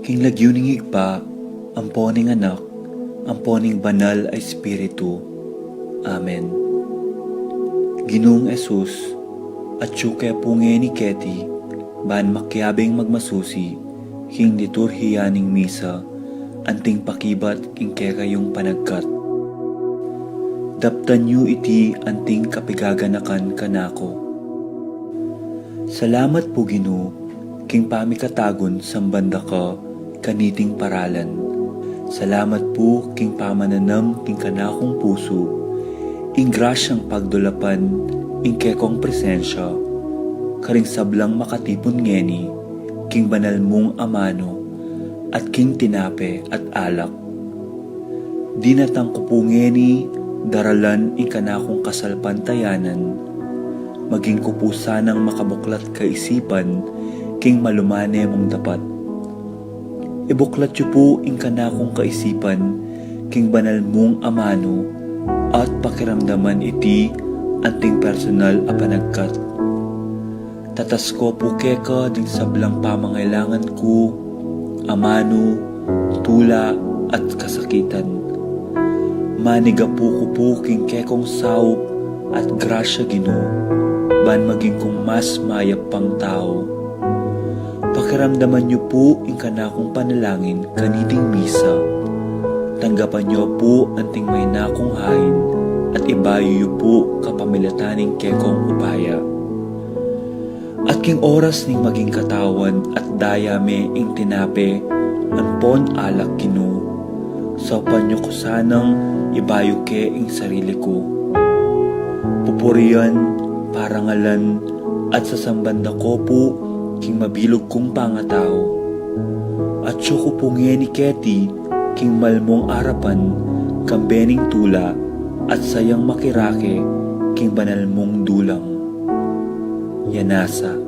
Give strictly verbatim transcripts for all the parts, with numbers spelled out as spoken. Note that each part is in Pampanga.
King lagyu ning Ibpa, ampo ning Anak, ampo ning Banal a Espiritu. Amen. Ginung Jesus, atyu ke pu ngeni keti, ban makiabing magmasusi king liturhiya ning misa, anting pakibat king kekayung panagkat. Daptan yu iti anting kapigaganakan kanaku. Salamat pu, Ginu, king pamikatagun samban da ka kaniting paralan. Salamat pu king pamananam king kanakung pusu, ing grasyang pagdulapan ing kekong presensya karing sablang makatipun ngeni king banal mung amanu at king tinape at alak. Dinatang ku pu ngeni daralan ing kanakung kasalpantayanan, maging ku pu sanang makabuklat kaisipan king malumane mung dapat. Ibuklat yu pu ing kanakung kaisipan king banal mung amanu at pakiramdaman iti anting personal a panagkat. Tatas ku pu keka ding sablang pamangailangan ku, amanu, tula, at kasakitan. Manigapu ku pu king kekong saup at grasya, Ginu, ban maging kung mas mayap pang tau. Pakiramdaman yu pu ing kanakung panalangin kaniting misa. Tanggapan yu pu anting maina kung hain at ibayu yu pu kapamilatan ning kekong upaya. At king oras ning maging katawan at daya me ing tinape ampon alak, Ginu, saupan yu ku sanang ibayu ke ing sarili ku. Pupurian, parangalan, at sasamban da ku pu king mabilug kung pangatau. Atyu ku pu ngeni keti king malmung arapan, kambe ning tula at sayang makirake king banal mung dulang. Yanasa.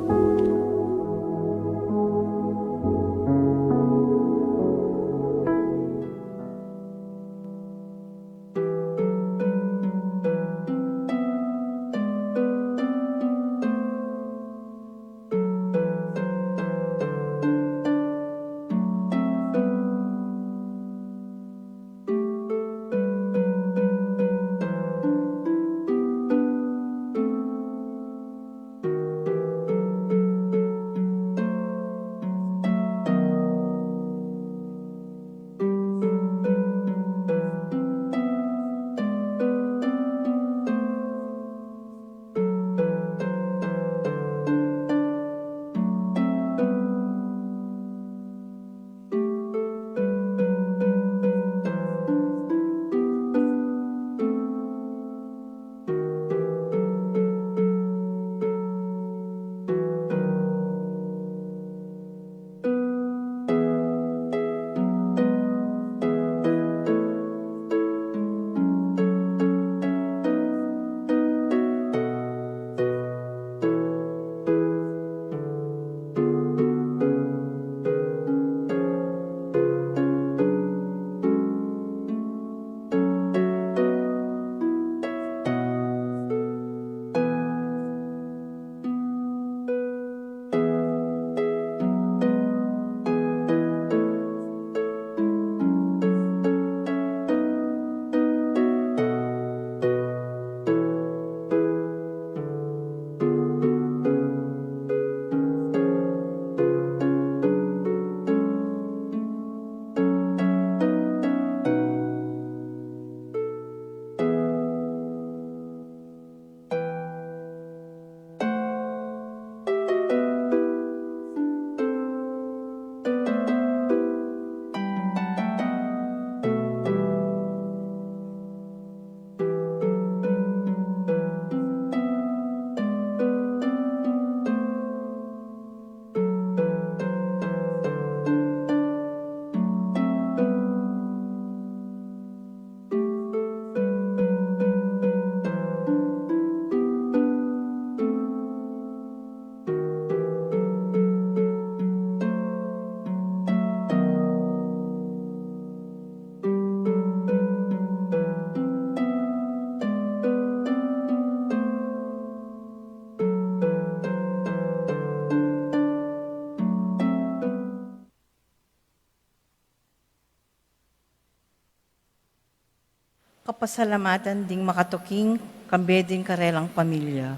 Pasalamatan ding makatuking kambe ding karelang pamilya.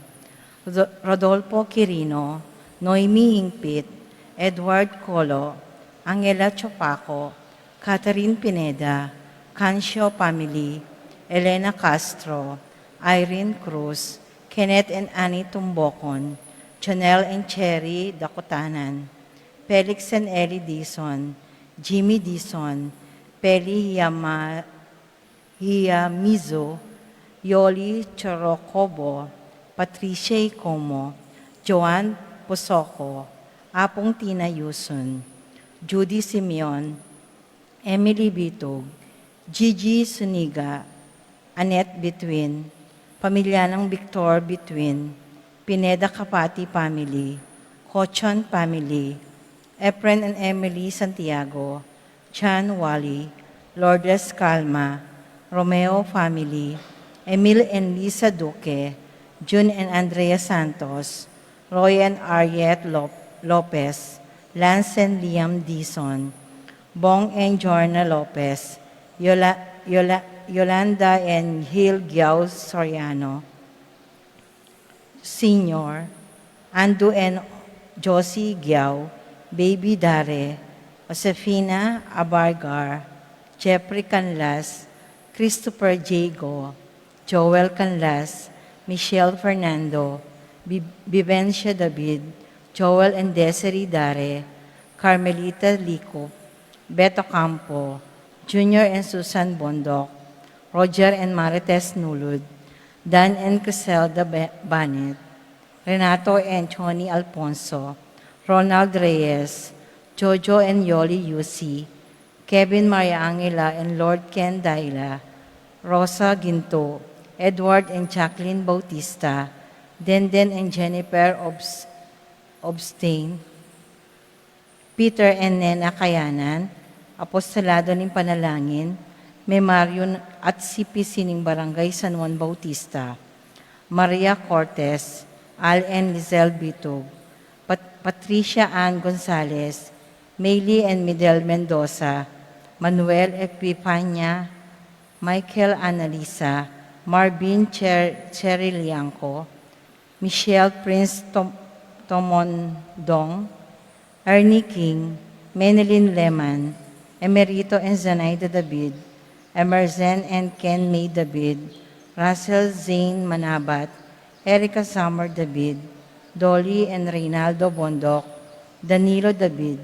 Rodo-, Rodolfo Quirino, Noemi Hingpit, Edward Colo, Angela Chopaco, Catherine Pineda, Cancio family, Elena Castro, Irene Cruz, Kenneth and Annie Tumbocon, Jonel and Cherry Dakutanan, Felix and Ellie Dizon, Jimmy Dizon, Peli Yama-, Hiyamizo, Yoli Chorocobo, Patricia Icomo, Joanne Posoco, Apung Tina Yusun, Judy Simeon, Emily Bitug, Gigi Suniga, Annette Bitwin, pamilya nang Victor Bitwin, Pineda Capati family, Cochon family, Efren and Emily Santiago, Chan Wally, Lourdes Calma, Romeo family, Emil and Lisa Duque, Jun and Andrea Santos, Roy and Ariette Lop-, Lopez, Lance and Liam Dizon, Bong and Jorna Lopez, Yola-, Yola-, Yolanda and Gil Giao Soriano, Senior, Andu and Josie Giao, Baby Dare, Josefina Abargar, Jeffrey Canlas, Christopher Jago, Joel Canlas, Michelle Fernando, Bi-, Vivencia David, Joel and Desiree Dare, Carmelita Licup, Beto Campo, Junior and Susan Bondoc, Roger and Marites Nulud, Dan and Criselda Be-, Banet, Renato and Johnny Alfonso, Ronald Reyes, Jojo and Yoli Yusi, Kevin Maria Angela and Lord Ken Daila, Rosa Ginto, Edward and Jacqueline Bautista, Denden and Jennifer Obs-, Obstain, Peter and Nena Kayanan, Apostolado ning Panalangin, Memaryo at C P C ning Barangay San Juan Bautista, Maria Cortez, Al and Lizelle Bitug, Pat-, Patricia Ann Gonzalez, Maylie and Midel Mendoza, Manuel Epifania, Michael Annalisa, Marvin Cher-, Cherry Liangco, Michelle Prince Tom-, Tomondong, Ernie King, Menelin Leman, Emerito and Zenaida David, Emerson and Ken May David, Russell Zane Manabat, Erica Summer David, Dolly and Reynaldo Bondoc, Danilo David,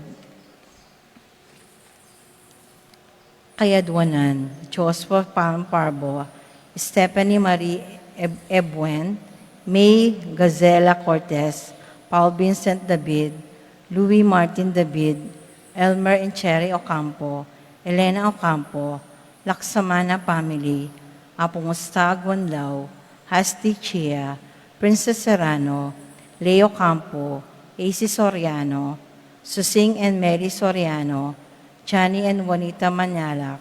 Kayadwanan, Joseph Palm Parbo, Stephanie Marie Eb-, Ebuen, May Gazela Cortez, Paul Vincent David, Louis Martin David, Elmer and Cherry Ocampo, Elena Ocampo, Laksamana family, Apung Ustag Wanlaw, Hasti Chia, Princess Serrano, Leo Campo, A C Soriano, Susing and Mary Soriano, Johnny and Juanita Manyalak,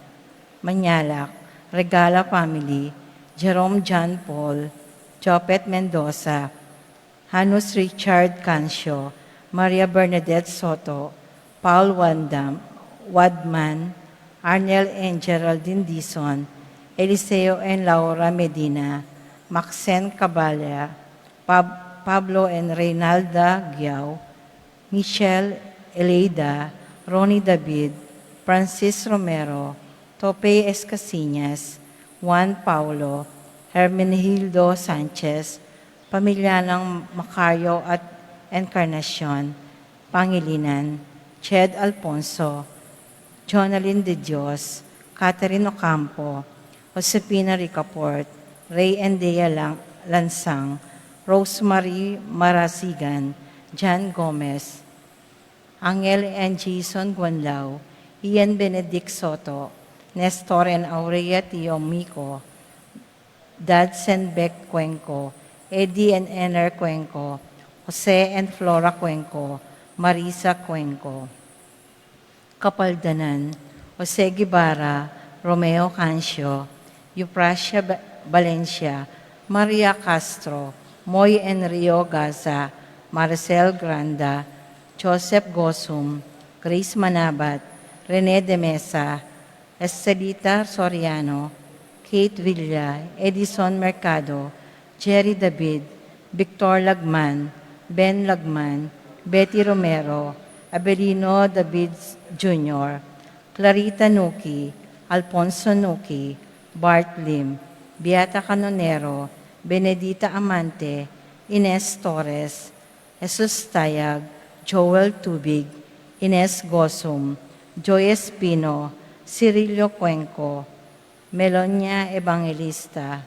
Manyalak, Regala family, Jerome John Paul, Jopet Mendoza, Hanus Richard Cancio, Maria Bernadette Soto, Paul Wandam, Wadman, Arnel and Geraldine Dizon, Eliseo and Laura Medina, Maxen Caballa, Pab-, Pablo and Reynalda Guiao, Michelle Eleida, Ronnie David, Francis Romero, Tope Escasinas, Juan Paulo, Hermenegildo Sanchez, pamilya nang Macario at Encarnacion, Pangilinan, Ched Alfonso, Jonalyn De Dios, Catherine Ocampo, Josefina Ricaport, Ray and Dea Lang-, Lansang, Rosemary Marasigan, Jan Gomez, Angel and Jason Guanlao, Ian Benedict Soto, Nestor and Aurea Tiomico, Dadsen Beck Cuenco, Eddie and Ener Cuenco, Jose and Flora Cuenco, Marisa Cuenco. Kapaldanan, Jose Guevara, Romeo Cancio, Euphrasia Ba-, Valencia, Maria Castro, Moy and Rio Gaza, Maricel Granda, Joseph Gosum, Grace Manabat, Rene de Mesa, Estelita Soriano, Kate Villa, Edison Mercado, Jerry David, Victor Lagman, Ben Lagman, Betty Romero, Abelino David Junior, Clarita Nuki, Alfonso Nuki, Bart Lim, Beata Canonero, Benedita Amante, Ines Torres, Jesus Tayag, Joel Tubig, Ines Gosum, Joy Espino, Cirillo Cuenco, Melonia Evangelista,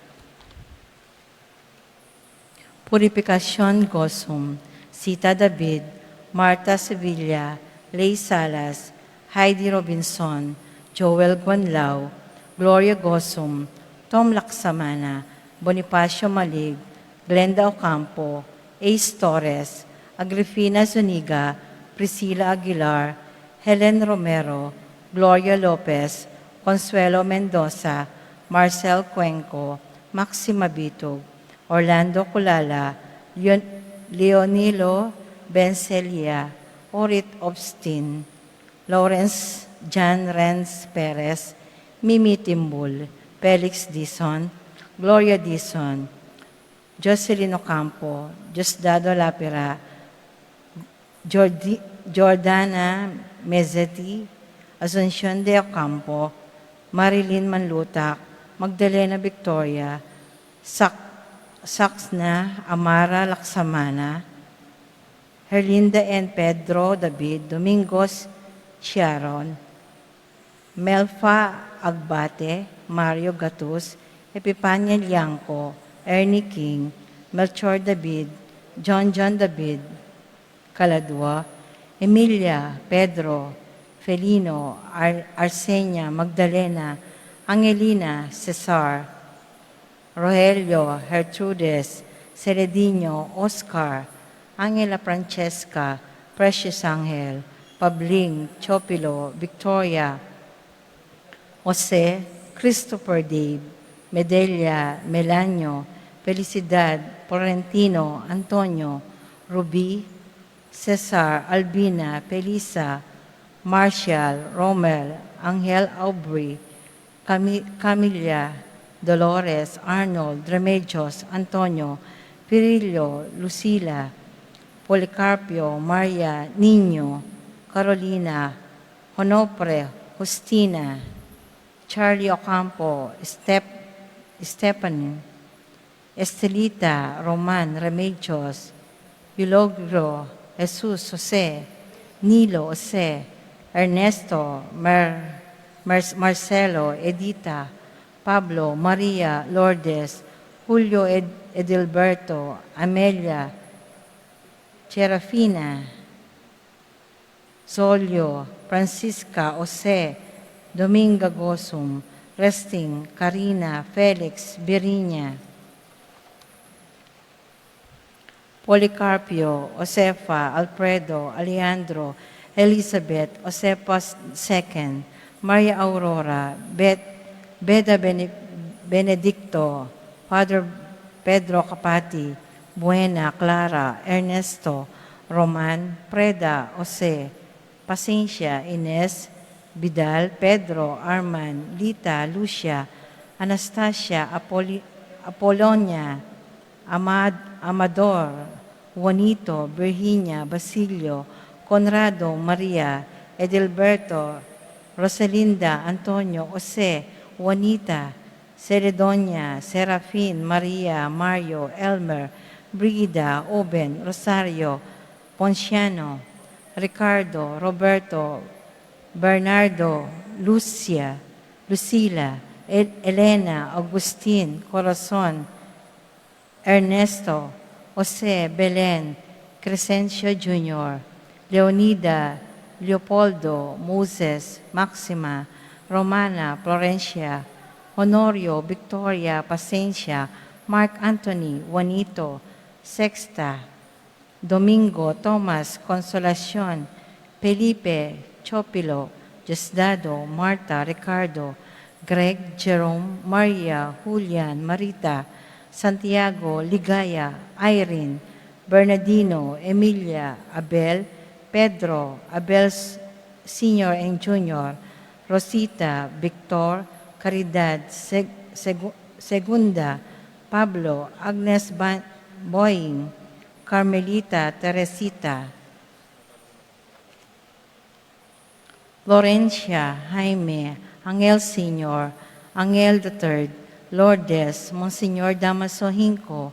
Purificacion Gosum, Sita David, Martha Sevilla, Lay Salas, Heidi Robinson, Joel Guanlao, Gloria Gosum, Tom Laksamana, Bonifacio Malig, Glenda Ocampo, Ace Torres, Agrifina Zuniga, Priscilla Aguilar, Helen Romero, Gloria Lopez, Consuelo Mendoza, Marcel Cuenco, Maxima Bitug, Orlando Culala, Leon-, Leonilo Bencelia, Orit Obstin, Lawrence John Renz Perez, Mimi Timbul, Felix Dizon, Gloria Dizon, Jocelyn Ocampo, Diosdado Lapira, Jordi-, Jordana Mezeti, Asuncion de Ocampo, Marilyn Manlutak, Magdalena Victoria, Sak-, Saxna Amara Laksamana, Herlinda N. Pedro David, Domingos Chiaron, Melfa Agbate, Mario Gatus, Epipania Liangco, Ernie King, Melchor David, John John David, Caladua, Emilia, Pedro, Felino, Ar-, Arsenia, Magdalena, Angelina, Cesar, Rogelio, Gertrudes, Celedino, Oscar, Angela Francesca, Precious Angel, Pabling, Chopilo, Victoria, Jose, Christopher Dave, Medelia, Melanio, Felicidad, Florentino, Antonio, Ruby, Cesar, Albina, Felisa, Marshall, Romel, Angel Aubrey, Cami-, Camilla, Dolores, Arnold, Remedios, Antonio, Pirillo, Lucila, Policarpio, Maria, Niño, Carolina, Honopre, Justina, Charlie Ocampo, Step-, Stephanie, Estelita, Roman, Remedios, Eulogio, Jesus, Jose, Nilo, Jose, Ernesto, Mer-, Mer-, Marcelo, Edita, Pablo, Maria, Lourdes, Julio, Ed-, Edilberto, Amelia, Serafina, Zolio, Francisca, Jose, Dominga Gosum, Resting, Karina, Felix, Virginia, Policarpio, Josefa, Alfredo, Alejandro, Elizabeth, Josefa second, Maria Aurora, Bet-, Beda Bene-, Benedicto, Father Pedro Capati, Buena, Clara, Ernesto, Roman, Preda, Jose, Pasencia, Ines, Vidal, Pedro, Arman, Lita, Lucia, Anastasia, Apoli-, Apolonia, Amad-, Amador, Juanito, Virginia, Basilio, Conrado, Maria, Edilberto, Rosalinda, Antonio, Jose, Juanita, Celedonia, Serafin, Maria, Mario, Elmer, Brigida, Oben, Rosario, Ponciano, Ricardo, Roberto, Bernardo, Lucia, Lucila, El-, Elena, Agustin, Corazon, Ernesto, Jose, Belen, Crescencio Junior, Leonida, Leopoldo, Moses, Maxima, Romana, Florencia, Honorio, Victoria, Pasencia, Mark Anthony, Juanito, Sexta, Domingo, Thomas, Consolacion, Felipe, Chopilo, Diosdado, Marta, Ricardo, Greg, Jerome, Maria, Julian, Marita, Santiago, Ligaya, Irene, Bernardino, Emilia, Abel, Pedro, Abel S-, Senior and Junior, Rosita, Victor, Caridad, Seg-, Segu-, Segunda, Pablo, Agnes Ba-, Boying, Carmelita, Teresita, Florencia, Jaime, Angel Senior, Angel the third, Lourdes, Monsignor Damaso Hinco,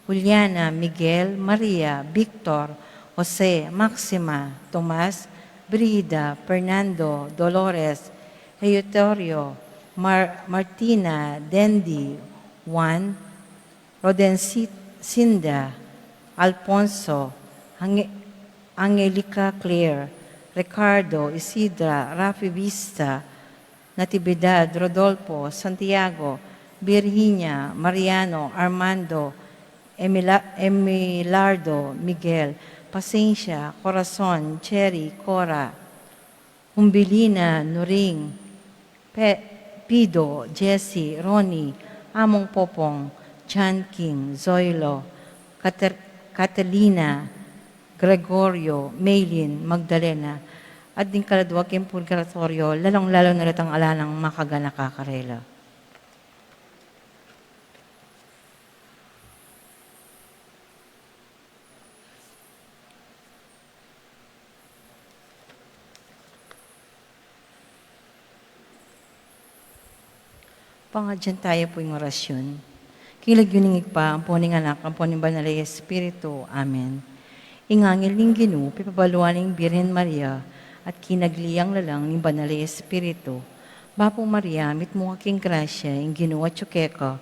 Juliana, Miguel, Maria, Victor, Jose, Maxima, Tomas, Brida, Fernando, Dolores, Euterio, Mar-, Martina, Dendi, Juan, Rodencinda, Alfonso, Ange-, Angelica, Claire, Ricardo, Isidra, Rafi, Vista, Natividad, Rodolfo, Santiago, Virginia, Mariano, Armando, Emila-, Emilardo, Miguel, Pasencia, Corazon, Cherry, Cora, Humbilina, Nuring, Pe-, Pido, Jessie, Ronnie, Among Popong, John King, Zoilo, Kater-, Catalina, Gregorio, Maylin, Magdalena, at ding kaladua king purgatoryo, lalong-lalo na retang ala nang makaganaka karela. Pangadyan taya pu ing orasyun. King lagyu ning Ibpa, ampo ning Anak, ampo ning Banal a Espiritu. Amen. Ing angel ning Ginu pipabaluan ing Birhen Maria, at kinagli yang lalang ning Banal a Espiritu. Bapu Maria, mitmu ka king grasya, ing Ginu atyu keka,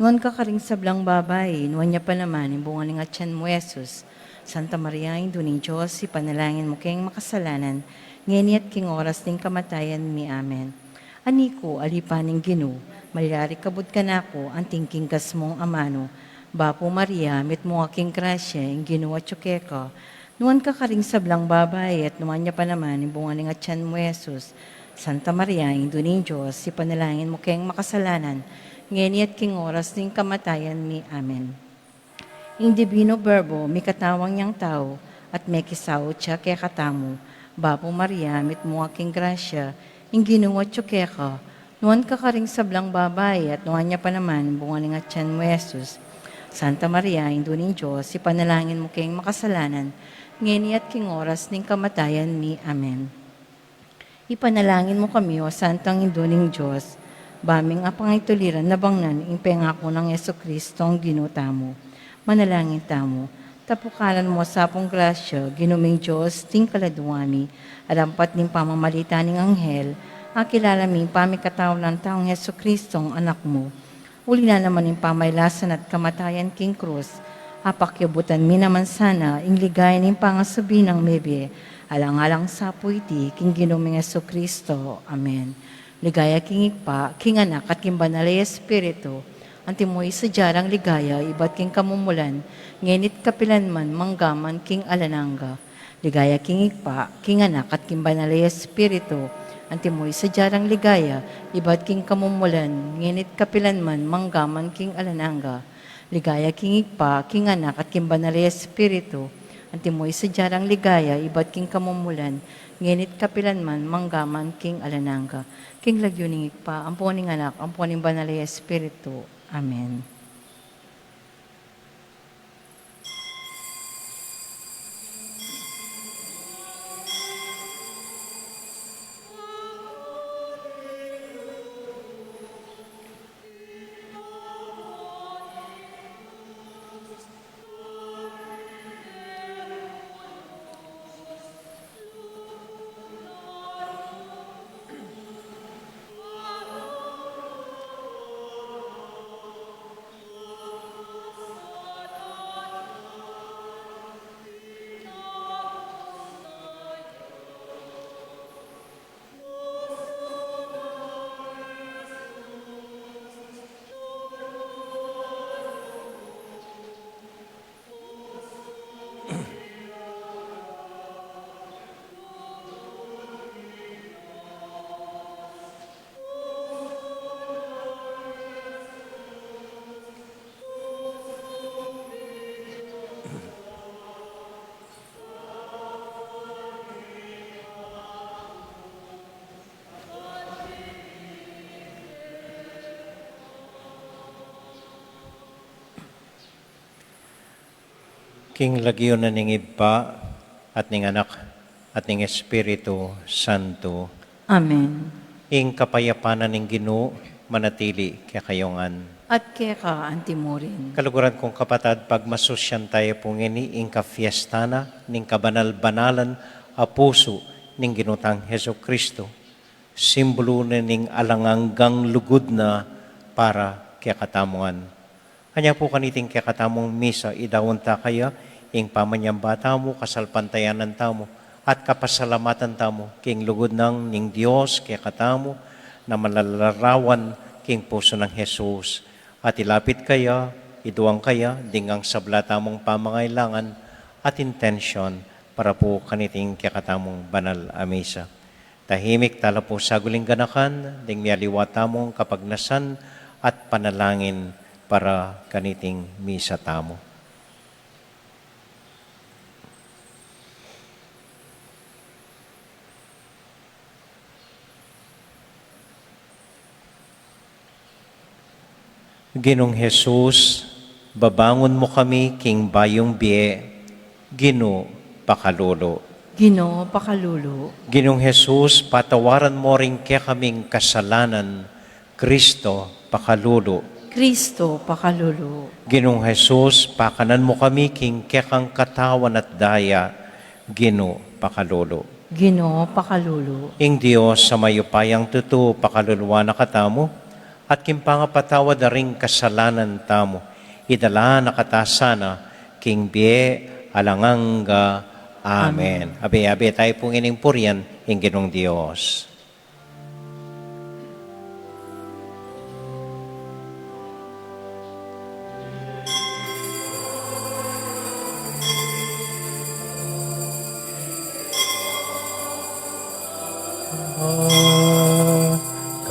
nuan ka karing sablang babai, nuan ya pa naman ing bunga ning atyan mu, Jesus. Santa Maria, Indu ning Dios, ipanalangin mu keng makasalanan, ngeni at king oras ning kamatayan mi. Amen. Ani ku, ali pa ning Ginu, malyari kabud kanaku anting king kasmung amanu. Bapu Maria, mitmu ka king grasya, ing Ginu atyu keka, nuan ka karing sablang babai, at nuan ya pa naman ing bunga ning atyan mu, Jesus. Santa Maria, Indu ning Dios, ipanalangin mu keng makasalanan, ngeni at king oras ning kamatayan mi. Amen. Ing Divino Verbo, mikatawang yang tau, at mekisaut ya kekatamu. Bapu Maria, mitmu ka king grasya, ing Ginu atyu keka, nuan ka karing sablang babai, at nuan ya pa naman ing bunga ning atyan mu, Jesus. Santa Maria, Indu ning Dios, ipanalangin mu keng makasalanan, ngeni at king oras ning kamatayan mi. Amen. Ipanalangin mu kami, O Santang Indu ning Dios, ba ming apangituliran na bangnan ing pengaku nang Jesucristo a Ginu tamu. Manalangin tamu. Tapukanan mu sa pung grasya, Ginu ming Dios, ding kaladua mi, arampat ning pamamalita ning anghel, akilala mi ing pamikatau nang taung Jesucristo a Anak mu. Uli na naman ning pamailasan at kamatayan king krus, apakiabutan mi naman sana ing ligaya ning pangasubi nang mebie, alang-alang sa pu iti king Ginu ming Jesucristo. Amen. Ligaya king Ibpa, king Anak, at king Banal a Espiritu, antimo ing sadya rang ligaya ibat king kamumulan, ngeni't kapilanman, manggaman king alang angga. Ligaya king Ibpa, king Anak, at king Banal a Espiritu, antimo ing sadya rang ligaya ibat king kamumulan, ngeni't kapilanman, manggaman king alang angga. Ligaya king Ibpa, king Anak, at king Banal a Espiritu, antimo ing sadya rang ligaya ibat king kamumulan, ngeni't kapilanman, manggaman king alang angga. King lagyu ning Ibpa, ampo ning Anak, ampo ning Banal a Espiritu. Amen. King lagyu na ning Ibpa, at ning Anak, at ning Espiritu Santo. Amen. Ing kapayapan na ning Ginu manatili kekayu ngan. At keka antimurin. Kaluguran kung kapatad, pagmasusyan taya pu ngeni ing kafiesta na ning kabanal-banalan a pusu ning Ginu tang Jesucristo, simbulu na ning alang anggang lugud na para kekatamu ngan. Anya pu kaniting kekatamung misa, idaun ta kaya ing pamanyamba tamu, kasalpantayanan tamu, at kapasalamatan tamu king lugud na ning Dios kekatamu na manlalarawan king pusu nang Jesus. At ilapit kaya, iduang kaya ding sabla tamung pamangailangan at intensyon para pu kaniting kekatamung banal a misa. Tahimik tala pu saguling ganakan ding mialiwa tamung kapagnasan at panalangin para kaniting misa tamu. Ginung Jesus, babangun mu kami king bayung bie. Ginu, pakalulu. Ginu, pakalulu. Ginung Jesus, patawaran mu ring kekaming kasalanan. Kristo, pakalulu. Kristo, pakalulu. Ginung Jesus, pakanan mu kami king kekang katawan at daya. Ginu, pakalulu. Ginu, pakalulu. Ing Dios a mayupayang tutu pakaluluan na katamu, at king pangapatawad da ring kasalanan tamu, idala na kata sana king bie alang angga. Amen. Amen. Abe-abe tayu pu ngening purian ing Ginung Dios.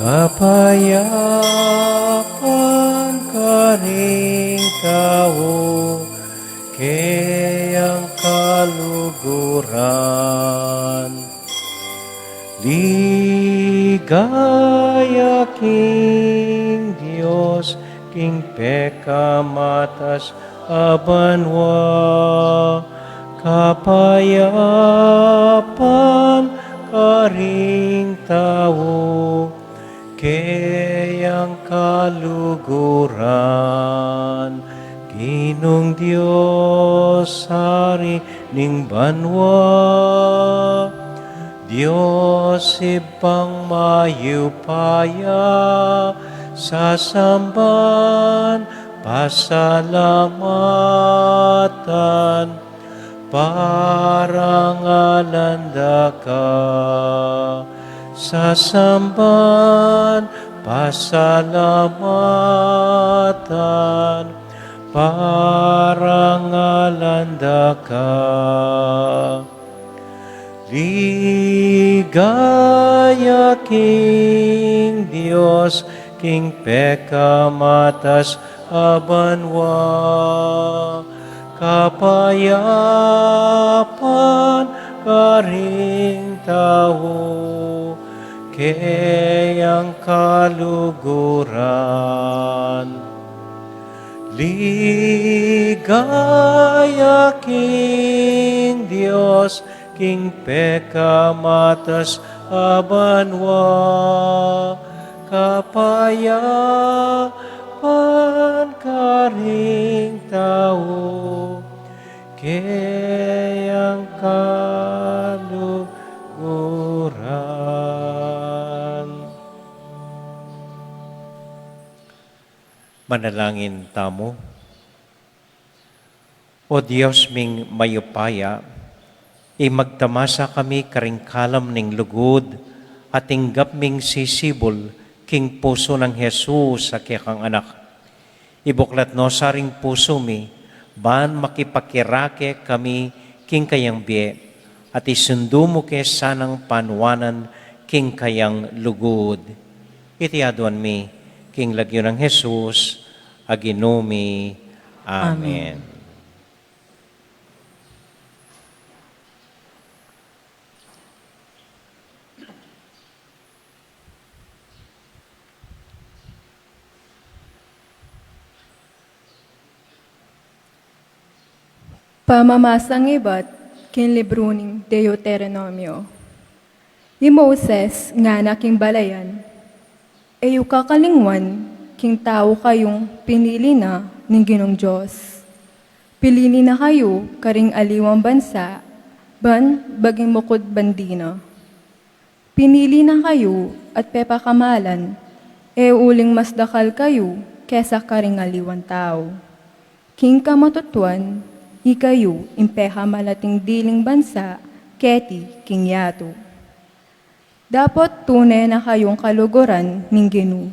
Kapayapan karing tau keyang kaluguran. Ligaya king Dios, king pekamatas a banua, kapayapan karing tau keyang kaluguran. Ginung Dios, Ari ning banua, Dios Ibpang mayupaya, sasamban, pasalamatan, parangalan da ka. Sasamban, pasalamatan, parangalan da ka. Ligaya king Dios, king pekamatas a banua, kapayapan karing tau keyang kaluguran. Ligaya king Dios, king pekamatas a banua, kapayapan karing tau keyang kaluguran. Manalangin tamu. O Dios ming mayupaya, imagtamasa kami karing kalam ning lugud a tinggap ming sisibul king pusu nang Jesus a kekang Anak. Ibuklat no sa ring pusu mi, ban makipakirake kami king kayang bie, at isundu mu ke sanang panuanan king kayang lugud. Iti aduan mi king lagyu nang Jesus a Ginu mi. Amen. Amen. Pamamasang ibat king libru ning Deuteronomio. I Moses ngana king balayan, e yu kakalingwan king tau kayung pinili na ning Ginung Dios. Pinili na kayu karing aliwang bansa, ban maging bukud bandi na. Pinili na kayu at pepakamalan, e uling mas dakal kayu kesa karing aliwang tau. King kamatutuan, ikayu ing pekamalating diling bansa keti king yatu. Dapot tune na kayung kaluguran ning Ginu,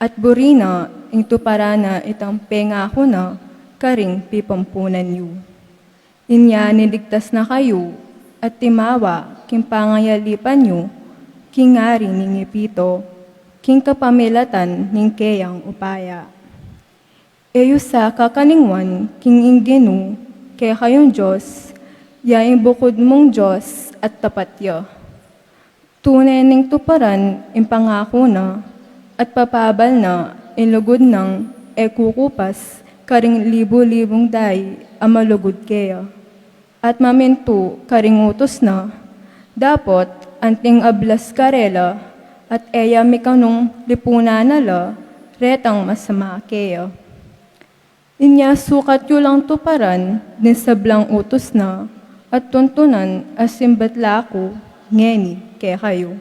at buri na ing tuparan na itang pengaku na karing pipampunan yu. Inya niligtas na kayu, at timawa king pangayalipan yu king ari ning Egipto, king kapamilatan ning keyang upaya. E yu sa kakalingwan king ing Ginu kekayung Dios, ya ing bukud mung Dios at tapat ya. Tune ning tuparan ing pangaku na, at papabal na ing lugud nang e kukupas karing libu-libung dai a malugud keya, at mamintu karing utus na. Dapot anting ablas karela, at e ya mikanung lipunan na la retang masama keya. Inya sukat yu lang tuparan ding sablang utus na, at tuntunan a simbat la ku ngeni kekayu.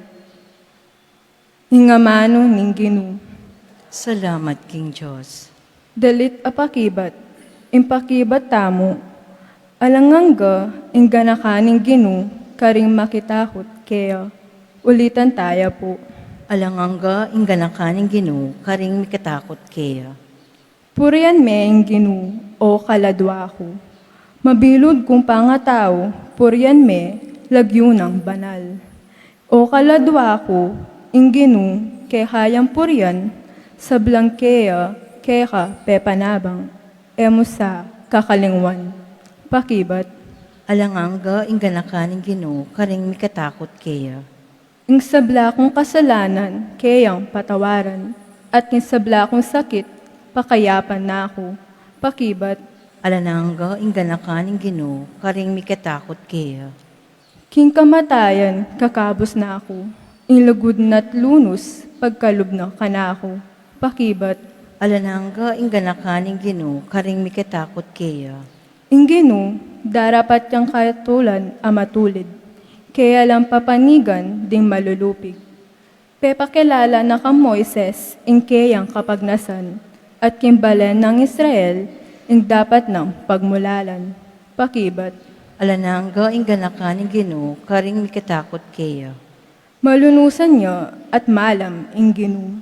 Ing amanu ning Ginu. Salamat king Dios. Dalit a pakibat. Ing pakibat tamu, alang angga ing ganakan ning Ginu karing makitakut keya. Ulitan taya pu. Alang angga ing ganakan ning Ginu karing mikitakut keya. Purian me ing Ginu, o kaladua ku. Mabilug kung pangatau, purian me, lagyu nang banal. O kaladua ku, ing Ginu, kekayang purian, sablang keya, keka pepanabang. E mu sa kakalingwan. Pakibat. Alang angga ing ganakan ning Ginu karing mikitakut keya. Ing sabla kung kasalanan keyang patawaran, at ing sabla kung sakit pakayapan na ku. Pakibat. Alang angga ing ganakan ning Ginu karing mikitakut keya. King kamatayan kakabus na ku, ing lugud na't lunus pagkalub na kanaku. Pakibat. Alang angga ing ganakan ning Ginu karing mikitakut keya. Ing Ginu, darapat yang katulan a matulid, kaya lang papanigan ding malulupig. Pepakilala na kang Moises ing keyang kapagnasan, at king balen nang Israel ing dapat nang pagmulalan. Pakibat. Alang angga ing ganakan ning Ginu karing mikitakut keya. Malunusan ya at malam ing Ginu.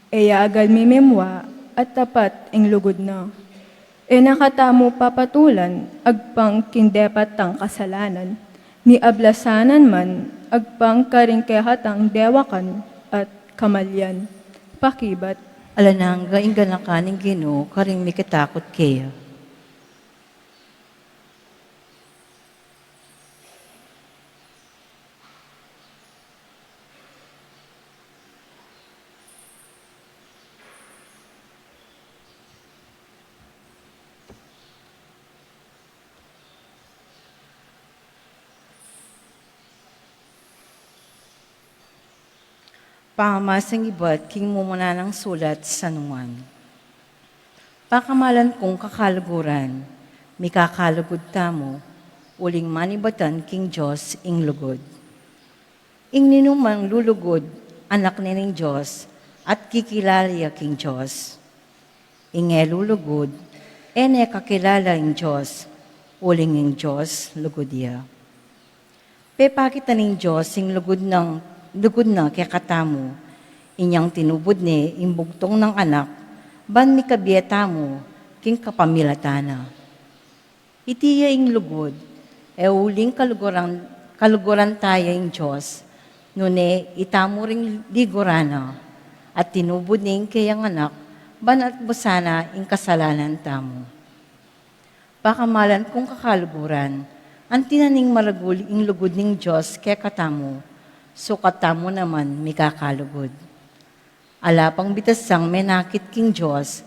E ya agal mimimwa at tapat ing lugud na. E na katamu papatulan agpang king depat tang kasalanan, ni ablasanan man agpang karing kekatang dewakan at kamalian. Pakibat. Alang angga ing ganakan ning Ginu karing mikitakut keya. Pamamasang ibat king mumuna nang sulat San Juan. Pakamalan kung kakaluguran, mikakalugud tamu, uling manibatan king Dios ing lugud. Ing ninumang lulugud, anak ne ning Dios, at kikilala ya king Dios. Ing e lulugud, e ne kakilala ing Dios, uling ing Dios lugud ya. Pepakit na ning Dios ing lugud nang, lugud na kekatamu, inyang tinubud ne ing bugtung nang Anak, ban mikabie tamu king kapamilatan na. Iti ya ing lugud, e uling kaluguran, kaluguran taya ing Dios, nune itamu ring liguran na, at tinubud ne ing keyang Anak, ban atbusan na ing kasalanan tamu. Pakamalan kung kakaluguran, anti na ning maragul ing lugud ning Dios kekatamu, sukat tamu naman mikakalugud. Ala pang bitasang menakit king Dios,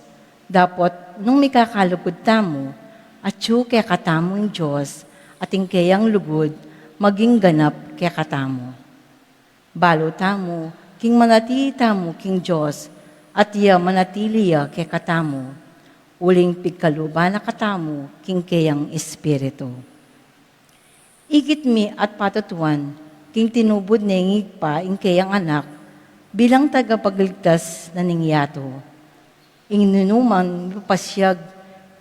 dapot nung mikakalugud tamu, Atyu kekatamu ing Dios, at ing keyang lugud maging ganap kekatamu. Balu tamu king manatili tamu king Dios, at iya manatili ya kekatamu, uling pigkaluban na katamu king keyang Espiritu. Ikit mi at patutuan, king tinubud ne ning Ibpa ing keyang Anak bilang tagapagligtas na ning yatu. Ing ninuman mipasiag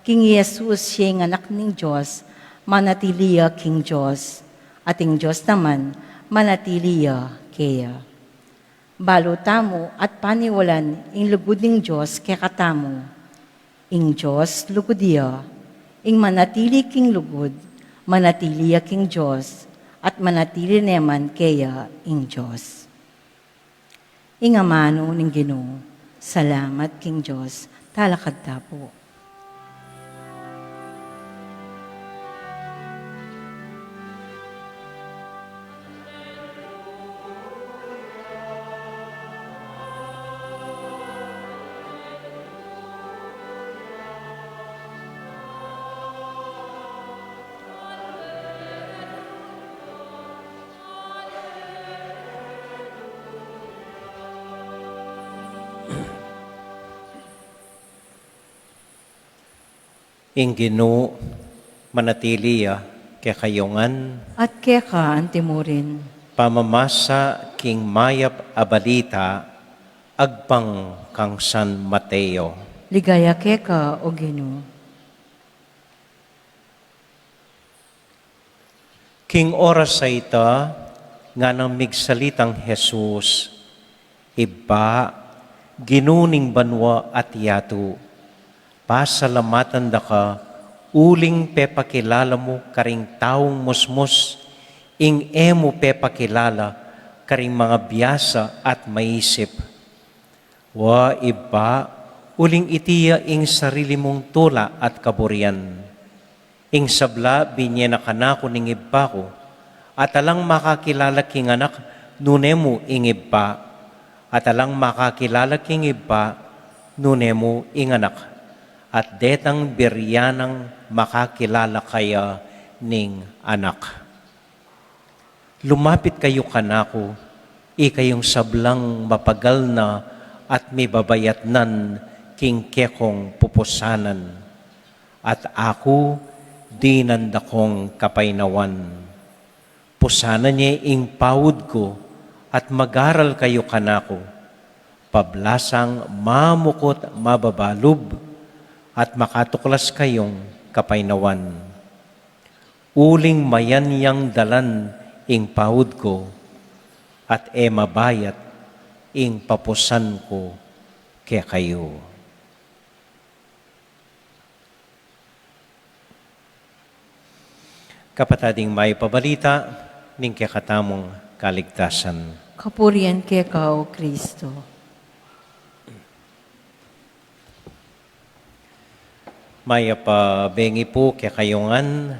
king i Jesus ya ing Anak ning Dios, manatili ya king Dios, at ing Dios naman manatili ya keya. Balu tamu at paniwalan ing lugud ning Dios kekatamu. Ing Dios lugud ya, ing manatili king lugud, manatili ya king Dios, at manatili ne man keya ing Dios. Ing amanu ning Ginu. Salamat king Dios. Talakad ta pu. Ing Ginu manatili ya kekayu ngan. At keka antimurin. Pamamasa king mayap a balita agpang kang San Mateo. Ligaya keka, O Ginu. King oras a ita, nganang migsalitang Jesus, Ibpa, Ginu ning banua at yatu, pasalamatan da ka, uling pepakilala mu karing taung musmus ing e mu pepakilala karing mangabiasa at maisip. Wa, Ibpa, uling iti ya ing sarili mung tula at kaburian. Ing sabla binye na kanaku ning Ibpa ku, at alang makakilala king Anak nune mu ing Ibpa, at alang makakilala king Ibpa nune mu ing Anak, at detang birya nang makakilala kaya ning Anak. Lumapit kayu kanaku, ikayung sablang mapagal na at mibabayatnan king kekong pupusanan, at aku dinan da kong kapaynawan. Pusanan ye ing paud ku at mag-aral kayu kanaku, pablasang mamukut mababalub at makatuklas kayung kapaynawan. Uling mayan yang dalan ing paud ku, at e mabayat ing papusan ku kekayu. Kapatad, ing mayap a balita ning kekatamung kaligtasan. Kapurian keka, O Kristo. Mayap a bengi pu kekayu ngan,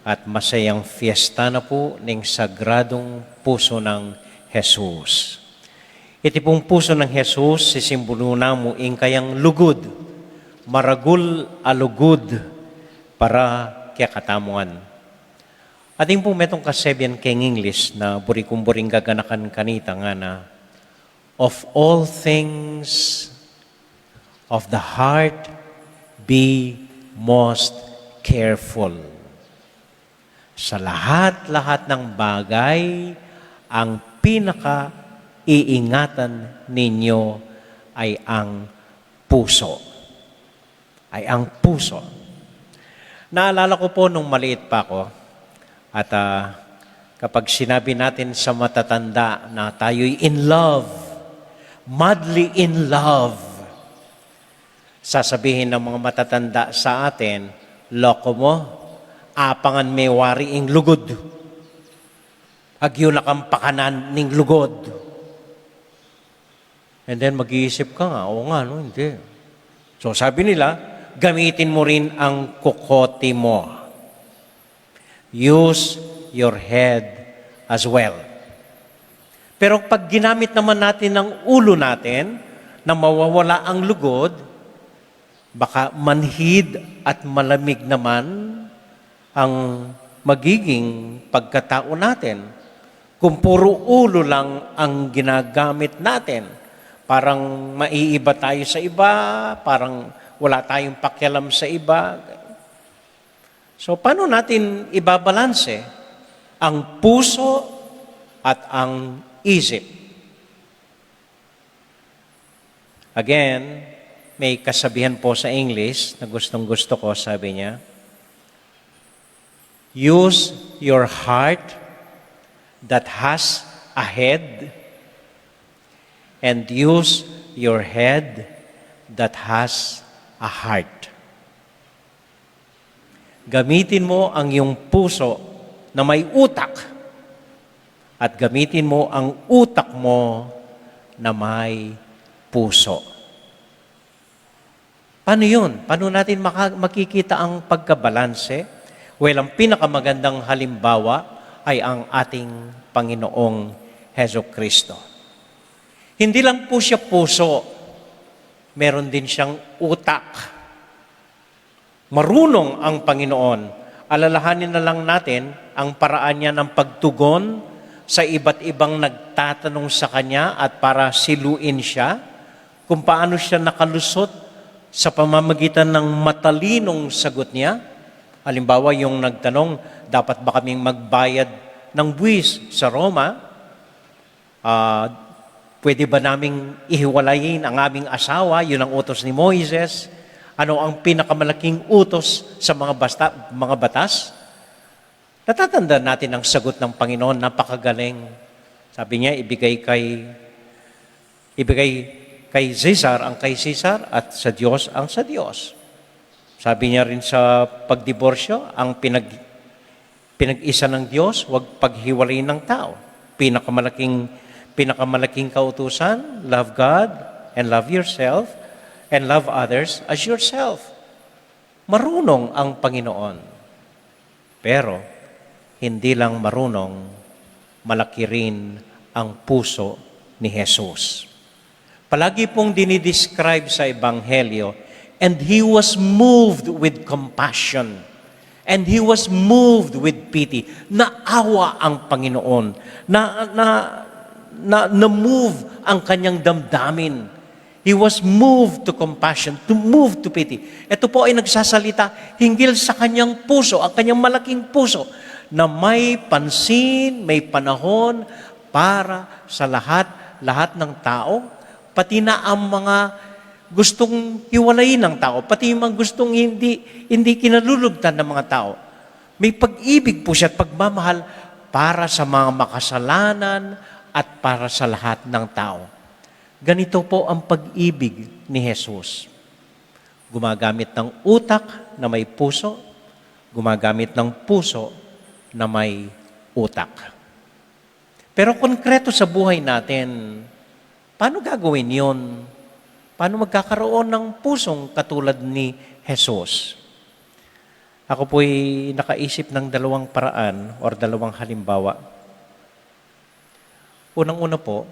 at masayang fiesta na pu ning Sagradung Pusu nang Jesus. Iti pung Pusu nang Jesus, sisimbulun na mu ing kayang lugud, maragul a lugud para kekatamu ngan. Atin pung metung kasebian keng English na buri kung buring gaganakan kanita, ngana, "Of all things of the heart, be most careful." Sa lahat-lahat ng bagay, ang pinakaiingatan ninyo ay ang puso. Ay ang puso. Naalala ko po nung maliit pa ako, at, ah, kapag sinabi natin sa matatanda na tayo'y in love, madly in love, sasabihin ng mga matatanda sa atin, "Loko mo, apangan me wari ing lugud. Agyu na kang pakanan ning lugud." And then mag-iisip ka nga, "Oo nga, no, hindi." So sabi nila, "Gamitin mo rin ang kokote mo." Use your head as well. Pero pag ginamit naman natin ang ulo natin na mawawala ang lugod, Baka manhid at malamig naman ang magiging pagkatao natin kung puro ulo lang ang ginagamit natin. Parang maiiba tayo sa iba, parang wala tayong pakialam sa iba. So, paano natin ibabalanse ang puso at ang isip? Again, may kasabihan po sa English na gustong-gusto ko, sabi niya, "Use your heart that has a head, and use your head that has a heart." Gamitin mo ang iyong puso na may utak at gamitin mo ang utak mo na may puso. Paano yun? Paano natin maka- makikita ang pagkabalanse? Well, ang pinakamagandang halimbawa ay ang ating Panginoong Heso Kristo. Hindi lang po siya puso, meron din siyang utak. Marunong ang Panginoon. Alalahanin na lang natin ang paraan niya ng pagtugon sa iba't ibang nagtatanong sa kanya at para siluin siya, kung paano siya nakalusot sa pamamagitan ng matalinong sagot niya. Halimbawa, yung nagtanong, "Dapat ba kaming magbayad ng buwis sa Roma?" Ah, pwede ba naming ihiwalayin ang aming asawa? Yun ang utos ni Moises. Ano ang pinakamalaking utos sa mga basta, mga batas? Natatandaan natin ang sagot ng Panginoon, napakagaling. Sabi niya, "Ibigay kay, ibigay kay Cesar ang kay Cesar at sa Diyos ang sa Diyos." Sabi niya rin sa pagdiborsyo, ang pinag, pinag-isa ng Diyos, huwag paghiwalayin ng tao. Pinakamalaking, pinakamalaking kautusan, love God and love yourself and love others as yourself. Marunong ang Panginoon. Pero, hindi lang marunong, malaki rin ang puso ni Jesus. Palagi pong dinidescribe sa Ebanghelyo, "And he was moved with compassion. And he was moved with pity." Naawa ang Panginoon. Na, na, na, na-move ang kanyang damdamin. He was moved to compassion, to move to pity. Ito po ay nagsasalita hinggil sa kanyang puso, ang kanyang malaking puso, na may pansin, may panahon para sa lahat, lahat ng tao, pati na ang mga gustong hiwalayin ng tao, pati yung mga gustong hindi, hindi kinalulugtan ng mga tao. May pag-ibig po siya at pagmamahal para sa mga makasalanan at para sa lahat ng tao. Ganito po ang pag-ibig ni Jesus. Gumagamit ng utak na may puso, gumagamit ng puso na may utak. Pero konkreto sa buhay natin, paano gagawin yun? Paano magkakaroon ng pusong katulad ni Jesus? Ako po'y nakaisip ng dalawang paraan or dalawang halimbawa. Unang-una po,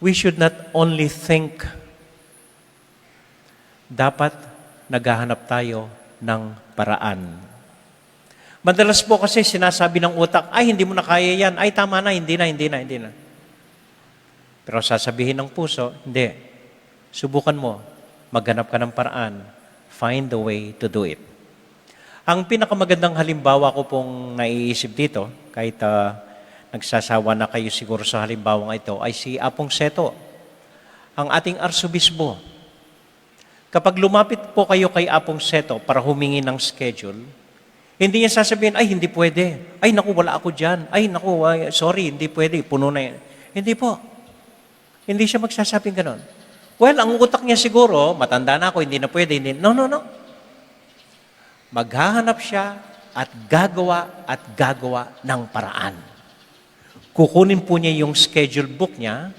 we should not only think, dapat naghahanap tayo ng paraan. Madalas po kasi sinasabi ng utak, "Ay, hindi mo na kaya yan. Ay, tama na, hindi na, hindi na, hindi na." Pero sasabihin ng puso, "Hindi. Subukan mo. Maghanap ka ng paraan. Find a way to do it." Ang pinakamagandang halimbawa ko pong naiisip dito, kahit, ah, nagsasawa na kayo siguro sa halimbawang ito, ay si Apong Seto, ang ating arsobispo. Kapag lumapit po kayo kay Apong Seto para humingi ng schedule, hindi niya sasabihin, "Ay, hindi pwede. Ay, naku, wala ako dyan. Ay, naku, ay, sorry, hindi pwede. Puno na yan." Hindi po. Hindi siya magsasabing ganon. Well, ang utak niya siguro, "Matanda na ako, hindi na pwede." Hindi. No, no, no. Maghahanap siya at gagawa at gagawa ng paraan. Kukunin po niya yung schedule book niya,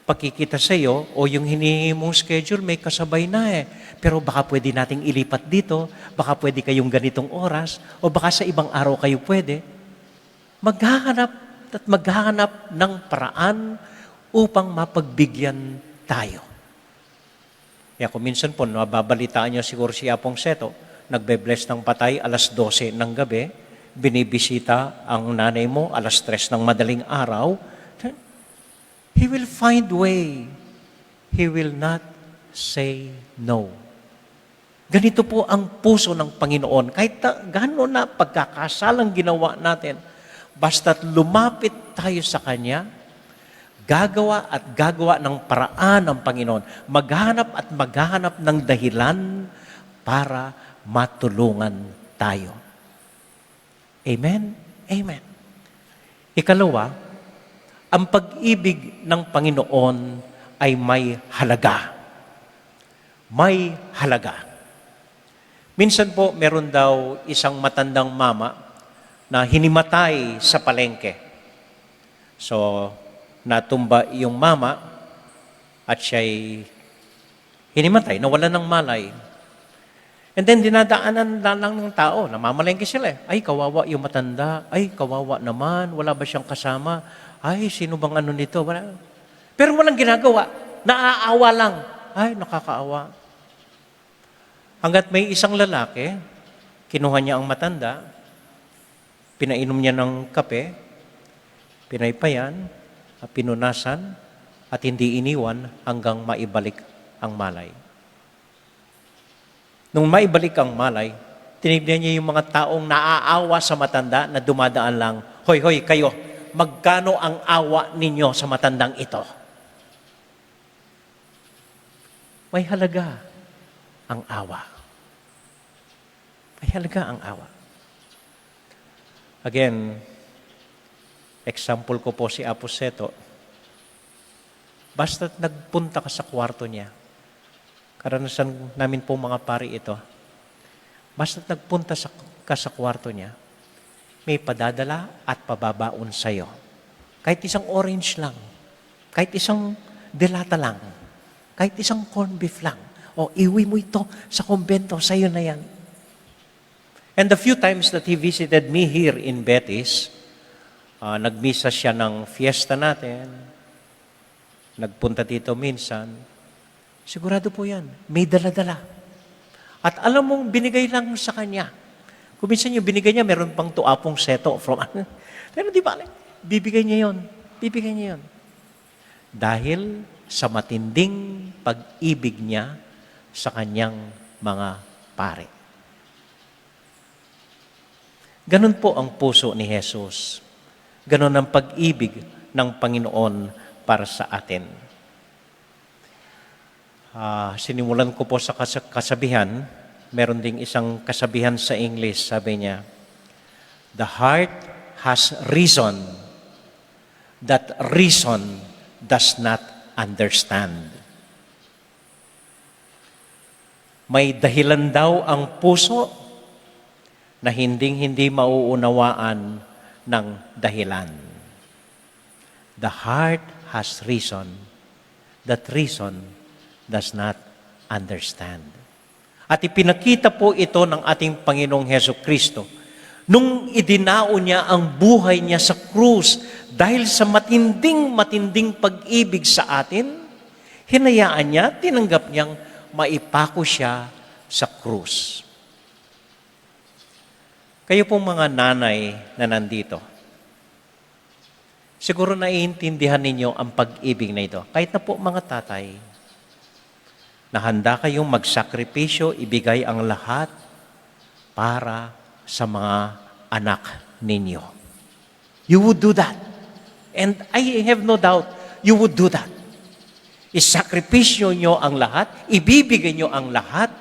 pakikita sa iyo, "O, yung hinihingi mong schedule, may kasabay na eh. Pero baka pwede nating ilipat dito, baka pwede kayong ganitong oras, o baka sa ibang araw kayo pwede." Maghahanap at maghahanap ng paraan upang mapagbigyan tayo. Kaya kung minsan po, nababalitaan niyo siguro si Apong Seto, nagbe-bless ng patay alas dose ng gabi, binibisita ang nanay mo alas tres ng madaling araw, he will find way. He will not say no. Ganito po ang puso ng Panginoon. Kahit na, gaano na pagkakasalang ginawa natin, basta't lumapit tayo sa Kanya, gagawa at gagawa ng paraan ang Panginoon. Maghahanap at maghahanap ng dahilan para matulungan tayo. Amen? Amen. Ikalawa, ang pag-ibig ng Panginoon ay may halaga. May halaga. Minsan po, meron daw isang matandang mama na hinimatay sa palengke. So, natumba yung mama at siya'y hinimatay, nawalan ng malay. And then, dinadaanan na lang ng tao, namamalengke sila eh. "Ay, kawawa yung matanda. Ay, kawawa naman. Wala ba siyang kasama? Ay, sino bang ano nito?" Wala. Pero walang ginagawa. Naaawa lang. Ay, nakakaawa. Hanggat may isang lalaki, kinuha niya ang matanda, pinainom niya ng kape, pinaypayan, at pinunasan, at hindi iniwan hanggang maibalik ang malay. Nung maibalik ang malay, tinignan niya yung mga taong naaawa sa matanda na dumadaan lang, "Hoy, hoy, kayo, magkano ang awa ninyo sa matandang ito?" May halaga ang awa. May halaga ang awa. Again, example ko po si Apo Seto. Basta't nagpunta ka sa kwarto niya, karanasan namin po mga pari ito, basta't nagpunta sa, ka sa kwarto niya, may padadala at pababaon sa'yo. Kahit isang orange lang, kahit isang delata lang, kahit isang corned beef lang. O, iwi mo ito sa kumbento, sa'yo na yan. And the few times that he visited me here in Betis, ah, nagmisa siya ng fiesta natin, nagpunta dito minsan, sigurado po yan, may dala-dala. At alam mong binigay lang sa kanya. Kung minsan yung binigay niya, meron pang tuapong seto from, pero di ba, bibigay niya yon. Bibigay niya yon. Dahil sa matinding pag-ibig niya sa kanyang mga pari. Ganun po ang puso ni Jesus. Ganun ang pag-ibig ng Panginoon para sa atin. Ah, sinimulan ko po sa kas-, kasabihan, meron ding isang kasabihan sa English, sabi niya, "The heart has reason that reason does not understand." May dahilan daw ang puso na hinding-hindi mauunawaan ng dahilan. The heart has reason that reason does not understand. At ipinakita po ito ng ating Panginoong Heso Kristo nung idinao niya ang buhay niya sa krus dahil sa matinding, matinding pag-ibig sa atin, hinayaan niya, tinanggap niyang maipako siya sa krus. Kayo pong mga nanay na nandito, siguro naiintindihan ninyo ang pag-ibig na ito. Kahit na po mga tatay, na handa kayong magsakripisyo, ibigay ang lahat para sa mga anak ninyo. You would do that. And I have no doubt you would do that. Isakripisyo nyo ang lahat, ibibigay nyo ang lahat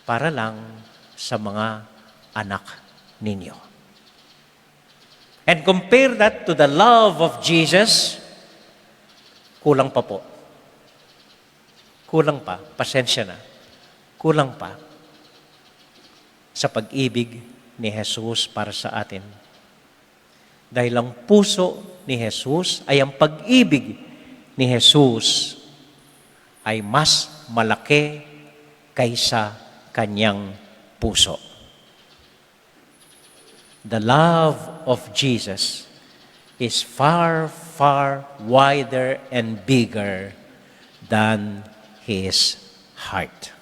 para lang sa mga anak ninyo. And compare that to the love of Jesus, kulang pa po. Kulang pa, pasensya na. Kulang pa sa pag-ibig ni Jesus para sa atin. Dahil ang puso ni Jesus ay ang pag-ibig ni Jesus ay mas malaki kaysa kanyang puso. The love of Jesus is far, far wider and bigger than his heart.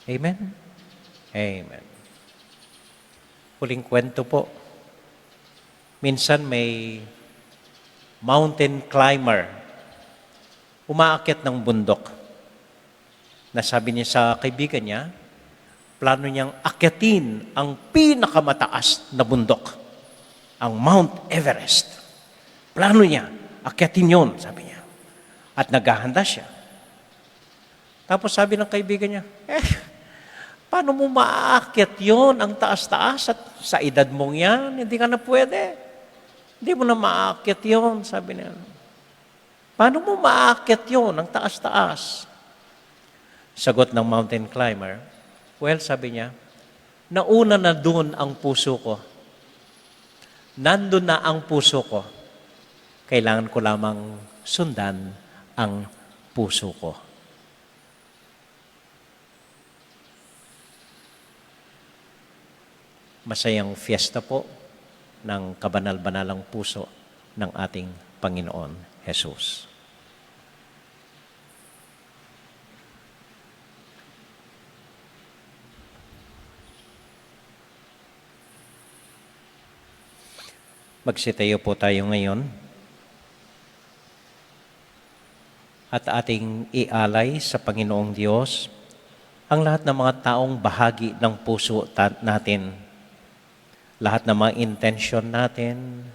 Amen? Amen. Huling kwento po. Minsan may mountain climber, umaakyat ng bundok. Nasabi niya sa kaibigan niya, plano niyang akyatin ang pinakamataas na bundok, ang Mount Everest. Plano niya, akyatin yon, sabi niya. At naghahanda siya. Tapos sabi ng kaibigan niya, "Eh, paano mo maakyat yon? Ang taas-taas at sa edad mong yan, hindi ka na pwede. Hindi mo na maakyat yon," sabi niya. "Paano mo maakyat yon? Ang taas-taas." Sagot ng mountain climber, "Well," sabi niya, "nauna na dun ang puso ko. Nandun na ang puso ko. Kailangan ko lamang sundan ang puso ko." Masayang fiesta po ng kabanal-banalang puso ng ating Panginoon Jesus. Magsitayo po tayo ngayon at ating ialay sa Panginoong Diyos ang lahat ng mga taong bahagi ng puso ta-, natin, lahat ng mga intensyon natin,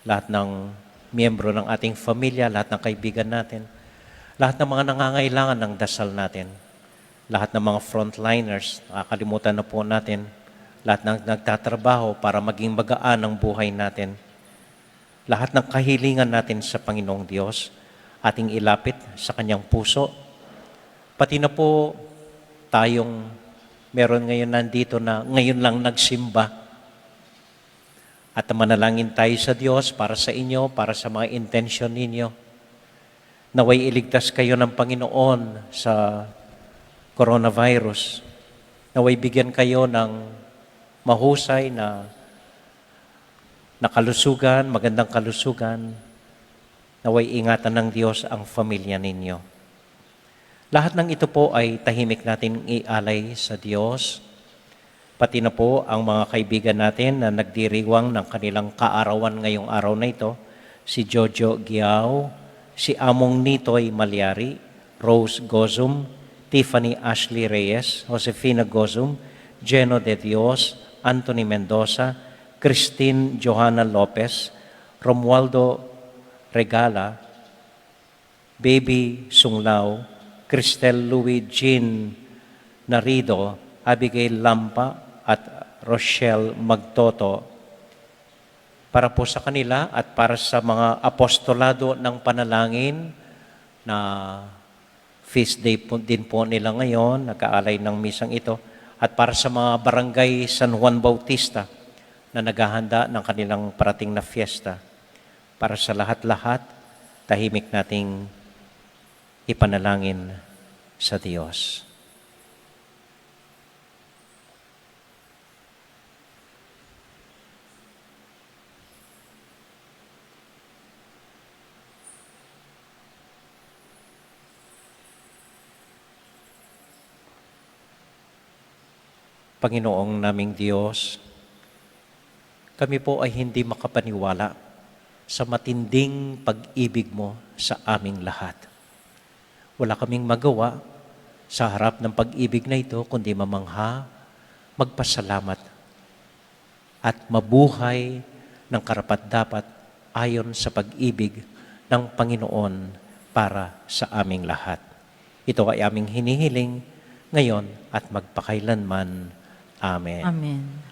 lahat ng miyembro ng ating pamilya, lahat ng kaibigan natin, lahat ng mga nangangailangan ng dasal natin, lahat ng mga frontliners, nakakalimutan na po natin, lahat ng nagtatrabaho para maging magaan ang buhay natin, lahat ng kahilingan natin sa Panginoong Diyos, ating ilapit sa kanyang puso. Pati na po tayong meron ngayon nandito na ngayon lang nagsimba. At manalangin tayo sa Diyos para sa inyo, para sa mga intensyon ninyo. Naway iligtas kayo ng Panginoon sa coronavirus. Naway bigyan kayo ng mahusay na, na kalusugan, magandang kalusugan. Naway ingatan ng Diyos ang pamilya ninyo. Lahat ng ito po ay tahimik nating ialay sa Diyos. Pati na po ang mga kaibigan natin na nagdiriwang ng kanilang kaarawan ngayong araw na ito, si Jojo Giao, si Among Nitoy Malyari, Rose Gozum, Tiffany Ashley Reyes, Josefina Gozum, Jeno de Dios, Anthony Mendoza, Christine Johanna Lopez, Romualdo Regala, Baby Sunglao, Cristel Louis Jean Narido, Abigail Lampa, at Rochelle Magtoto. Para po sa kanila at para sa mga apostolado ng panalangin na feast day po, din po nila ngayon, nag-aalay ng misang ito, at para sa mga barangay San Juan Bautista na naghahanda ng kanilang parating na fiesta. Para sa lahat-lahat, tahimik nating ipanalangin sa Diyos. Panginoong naming Diyos, kami po ay hindi makapaniwala sa matinding pag-ibig mo sa aming lahat. Wala kaming magawa sa harap ng pag-ibig na ito, kundi mamangha, magpasalamat, at mabuhay ng karapat-dapat ayon sa pag-ibig ng Panginoon para sa aming lahat. Ito ay aming hinihiling ngayon at magpakailanman. Amen. Amen.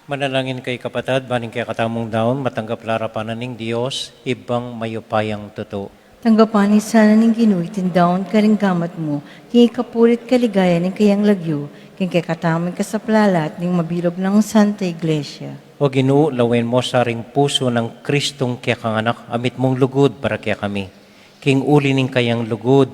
Manalangin kayu, kapatad, ban ing kekatamung daun matanggap la arapan na ning Dios, Ibpang mayupayang tutu. Tanggapan na sana ning Ginu iting daun karing gamat mu, king ikapuri't kaligayan ning kayang lagyu, king kekatamung kasaplalan at ning mabilug nang Santa Iglesia. O Ginu, lawen mu sa ring pusu nang Kristong kekang Anak a mitmung lugud para kekami. King uli ning kayang lugud,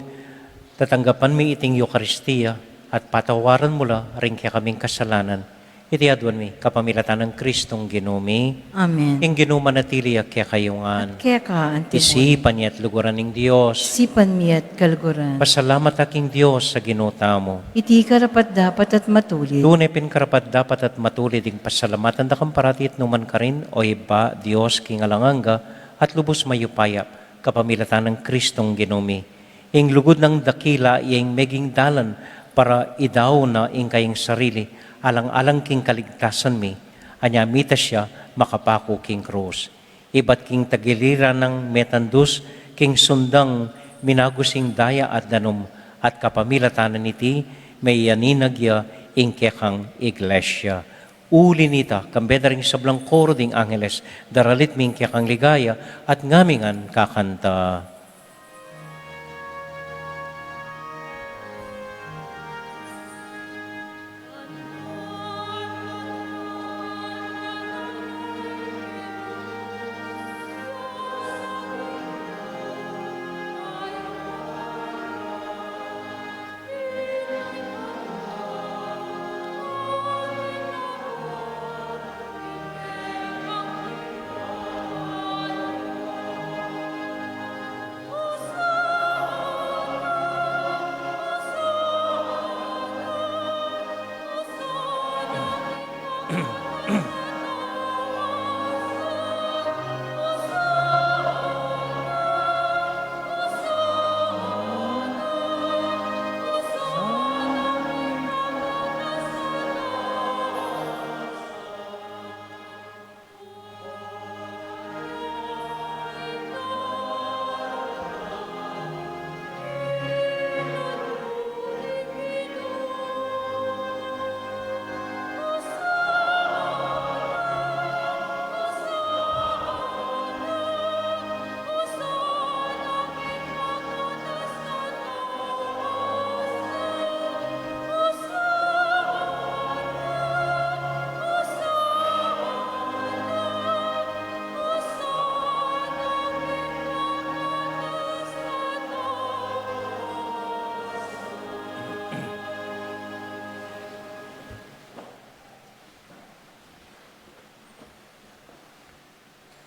tatanggapan mi iting Eukaristia at patawaran mu la ring kekaming kasalanan. Iti aduan mi kapamilatan nang Kristong Ginu mi. Amen. Ing Ginu manatili ya kekayu ngan. At keka anti mu. Isipan ya at luguran ning Dios. Isipan mi at kaluguran. Pasalamat ta king Dios a Ginu tamu. Iti karapat-dapat at matulid. Tune pin karapat-dapat at matulid ing pasalamatan da kang parati at nukarin man, O Ibpa, Dios king alang angga at lubus mayupaya, kapamilatan nang Kristong Ginu mi. Ing lugud nang dakila ya ing meging dalan para idaun na ing kayang sarili alang-alang king kaligtasan mi, anya mitas ya makapaku king krus. Ibat king tagiliran nang metandus king sundang minagus ing daya at danum, at kapamilatan na niti, meyaninag ya ing kekang Iglesia. Uli nita, kambe da ring sablang koro ding angeles, daralit mi ing kekang ligaya, at ngami ngan kakanta.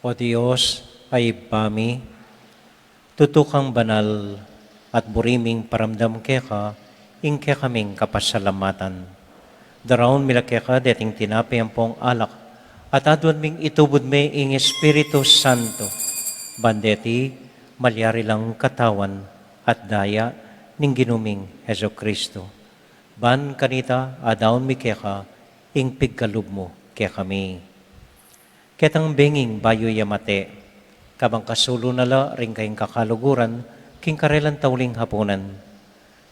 O Dios, a Ibpa mi, tutu kang banal, at buri ming paramdam keka ing kekaming kapasalamatan. Daraun mi la keka deting tinape ampong alak, at aduan ming itubud me ing Espiritu Santo, ban deti malyari lang katawan at daya ning Ginu ming Jesucristo. Ban kanita adaun mi keka ing pigkalub mu kekami. Ketang benging bayu ya mate, kabang kasulu na la ring kayang kakaluguran, king karelang tauling hapunan,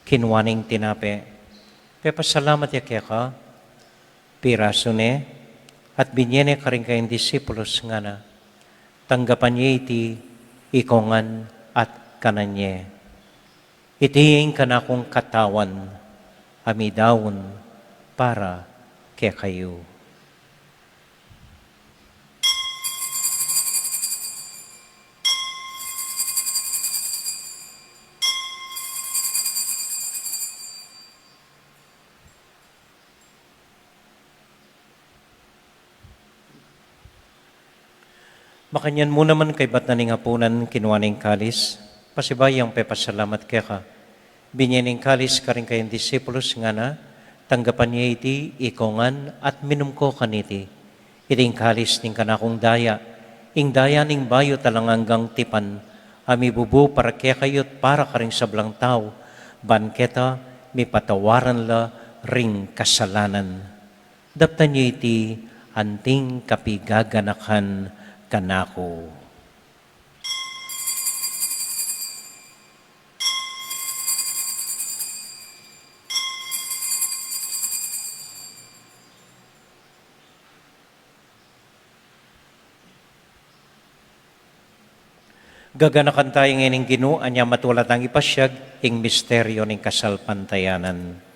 kinua neng tinape, pepasalamat ya keka, pirasu ne, at binye ne karing kayang disipulus, ngana: Tanggapan ye iti, ikongan at kanan ye. Iti ing kanakung katawan, a midaun para kekayu. Makanyan mu naman kaybat na ning hapunan, kinua ne ing kalis, pasibayu yang pepasalamat keka, binye ne ing kalis karing kayang disipulus, ngana: Tanggapan ye iti, ikongan at minum ko kaniti. Iti ing kalis ning kanakung daya, ing daya ning bayu at alang anggang tipan, a mibubu para kekayu at para karing sablang tau, ban keta mipatawaran la ring kasalanan. Daptan ye iti anting kapigaganakan kanaku. Gaganakan taya ngening Ginu, anya matula tang ipasiag ing misteryo ning kasalpantayanan.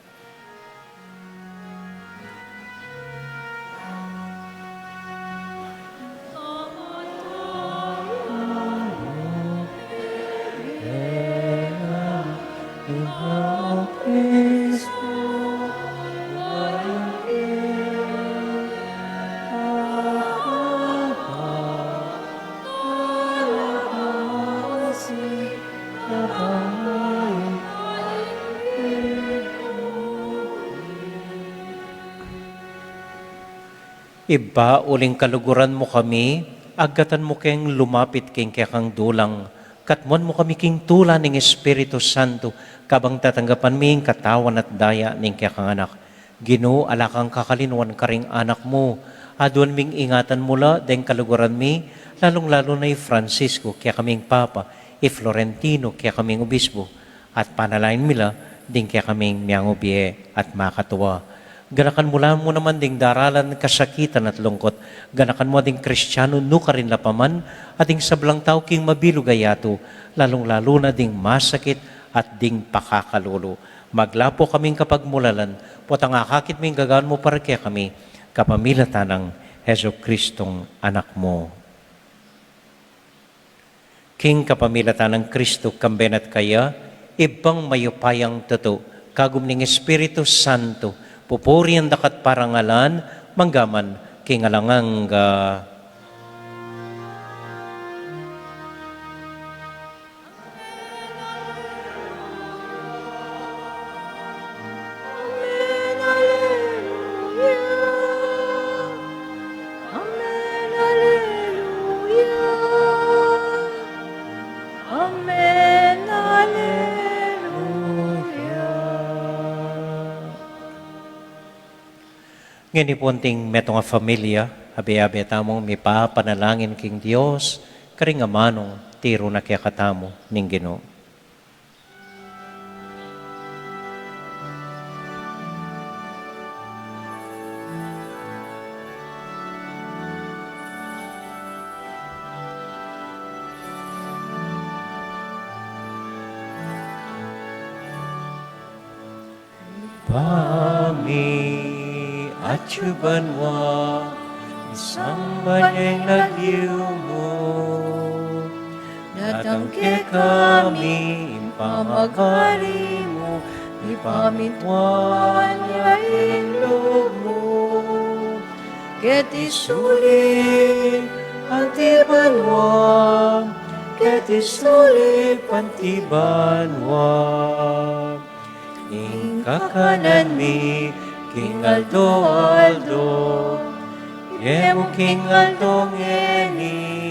Ibpa, uling kaluguran mu kami, agatan mu keng lumapit king kekang dulang, katmuan mu kami king tula ning Espiritu Santo, kabang tatanggapan mi ing katawan at daya ning kekang Anak. Ginu, ala kang kakalinuan karing anak mu. Aduan ming ingatan mu la deng kaluguran mi, lalung-lalu na i Francisco, kekaming Papa, i Florentino, kekaming Obispo, at panalangin mi la ding kekaming miyangubie at makatua. Ganakan mu la mu naman ding daralan, kasakitan at lungkot. Ganakan mu ding Kristiano nukarin la pa man, at ding sablang tau king mabilug a yatu, lalung-lalu na ding masakit at ding pakakalulu. Maglapu kaming kapagmulalan, potang akakit ming gagawan mu para kekami, kapamilatan nang Jesucristong Anak mu. King kapamilatan nang Kristo, kambe na at kaya, Ibpang mayupayang tutu, kagum ning Espiritu Santo, pupurian da ka at parangalan, mangga man king alang angga. Amen, aleluya. Amen, aleluya. Amen, aleluya. Ngeni pu anting metung a familia, abe-abe tamung mipapanalangin king Dios, karing amanung tiru na kekatamu ning Ginu. Ibpa mi, atsu ka banua, misamban ya ing lagyu mu. Datang kekami ing pamagari mu, mipamintuan ya ing lub mu. Keti sulip anti banua, keti sulip anti banua. Ing kakanan mi king aldo-aldo, ibie mu king aldo ngeni.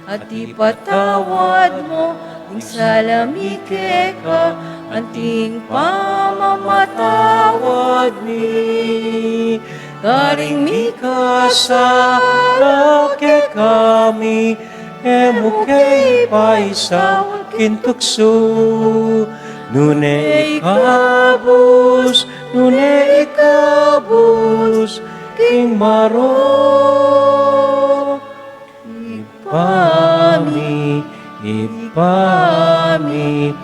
At ipatawad mu ing sala mi keka, anti ing pamamatawad mi karing mikasala kekami, e mu ke ipaisaul king tuksu, nune ikabus, nune ikabus king marok. Ibpa mi, Ibpa mi,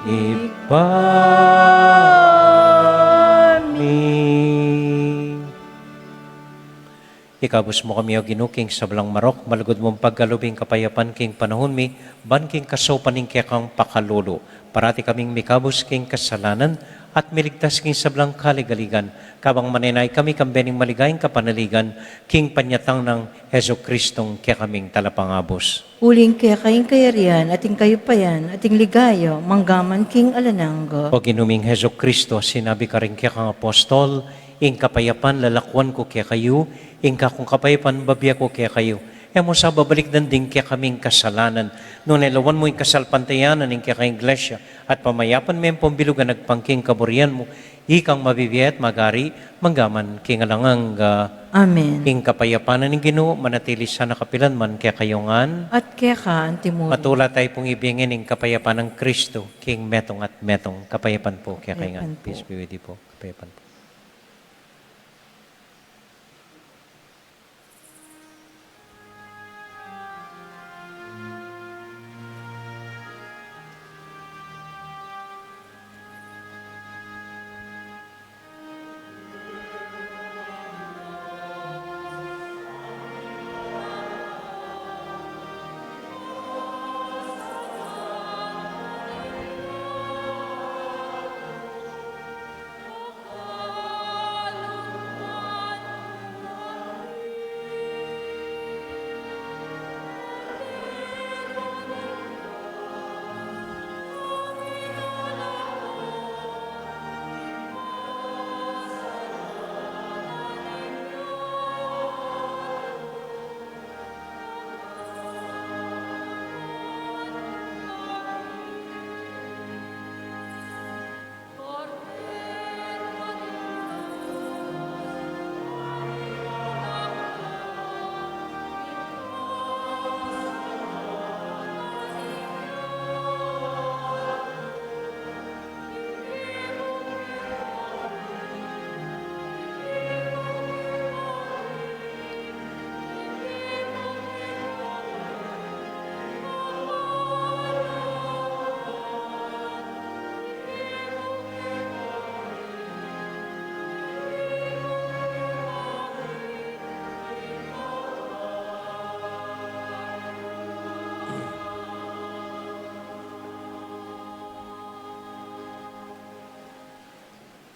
Ibpa mi. Ikabus mu kami, O Ginu, king sablang marok, malugud mung pagkalub ing kapayapan king panaun mi, ban king kasaupan ning kekang pakalulu, parati kaming mikabus king kasalanan, at miligtas king sablang kaligaligan, kabang manenaya kami kambe ning maligayang kapanaligan, king panyatang nang Jesucristong kekaming Talapangabus. Uling keka ing kayarian, at ing kayupayan, at ing ligaya, manggaman king alang angga. O Ginu ming Jesucristo, sinabi karing kekang apostol, ing kapayapan lalakuan ku kekayu, ing kakung kapayapan bibie ku kekayu. E mu sa babalikdan ding kekaming kasalanan, nune lawan mu ing kasalpantayanan ning kekang Iglesia, at pamayapan me ing pambilug a agpang king kaburian mu, ikang mabibie at magari, manggaman king alang angga. Amen. Ing kapayapan ning Ginu, manatili sana kapilan man kekayu ngan. At keka antimurin. Matula tayu pung ibie ngeni ing kapayapan nang Kristo, king metung at metung. Kapayapan pu kekayu ngan. Kapayapan pu. Peace be with you po. Kapayapan pu.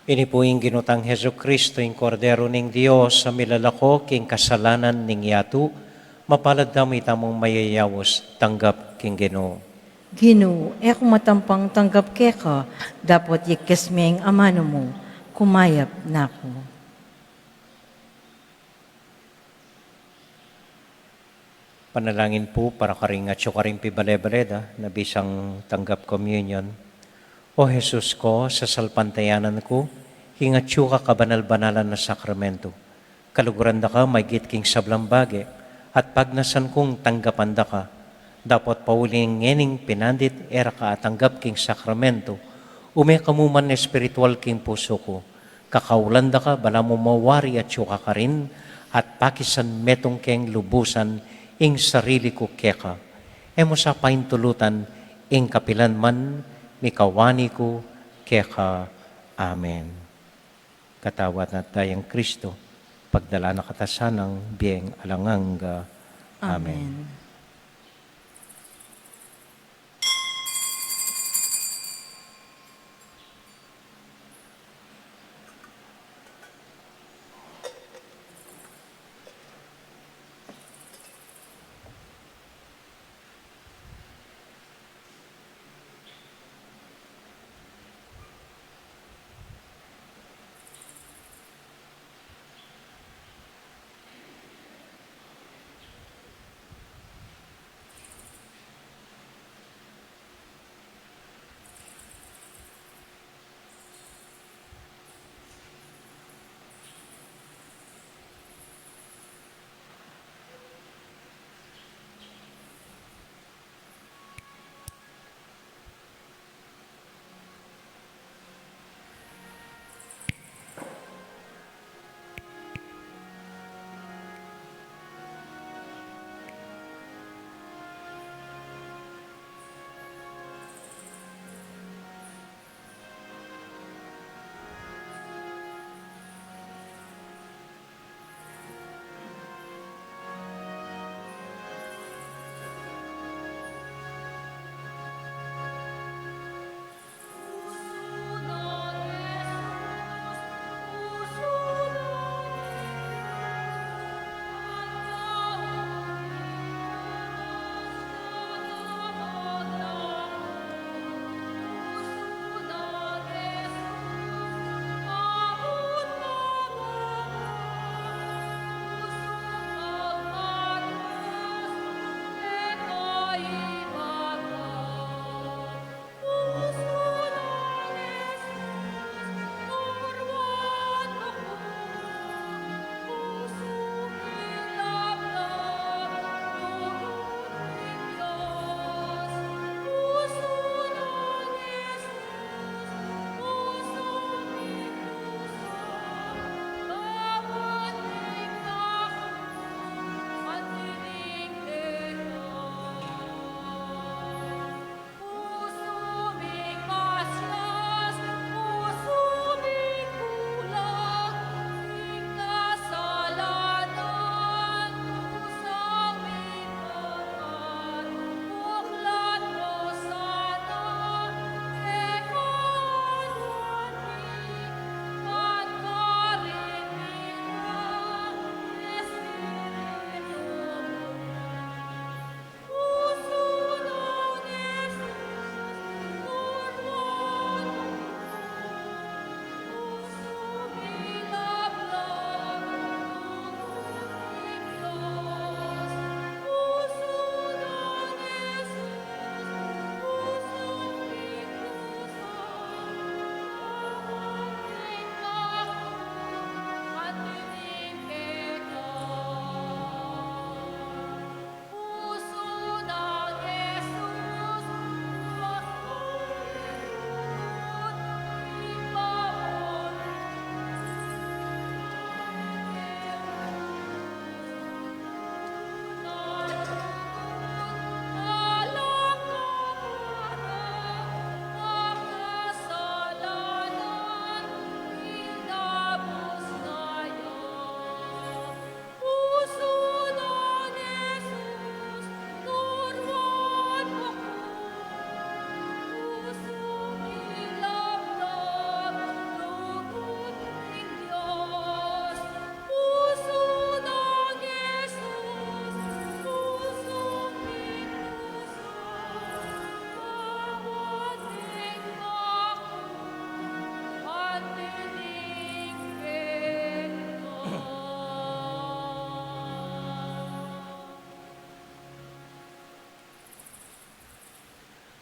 Ini pu ing Ginu tang Jesucristo, ing Kordero ning Dios, a milalako king kasalanan ning yatu. Mapalad tamu itamung mayayaus tanggap king Ginu. Ginu, e ku matampang tanggap keka, dapot ikes me ing amanu mu, kumayap na ku. Panalangin pu para karing atyu karing pibale-bale da na bisang tanggap communion. O Jesus ko, sasalpantayanan ku ing atyu ka kabanal-banalan a sakramento. Kaluguran da ka maigit king sablang bage, at pagnasan kung tanggapan da ka. Dapot pauli ning ngening pinandit e ra ka atanggap king sakramento, ume ka mu man espiritual king pusu ku. Kakaulan da ka, balamu mawari atyu ka karin, at pakisan metung keng lubusan ing sarili ku keka. E mu sa paintulutan ing kapilan man mikawani ku keka. Amen. Katawan at dayang Kristo, pagdalan na kata sanang bie alang angga. Amen. Amen.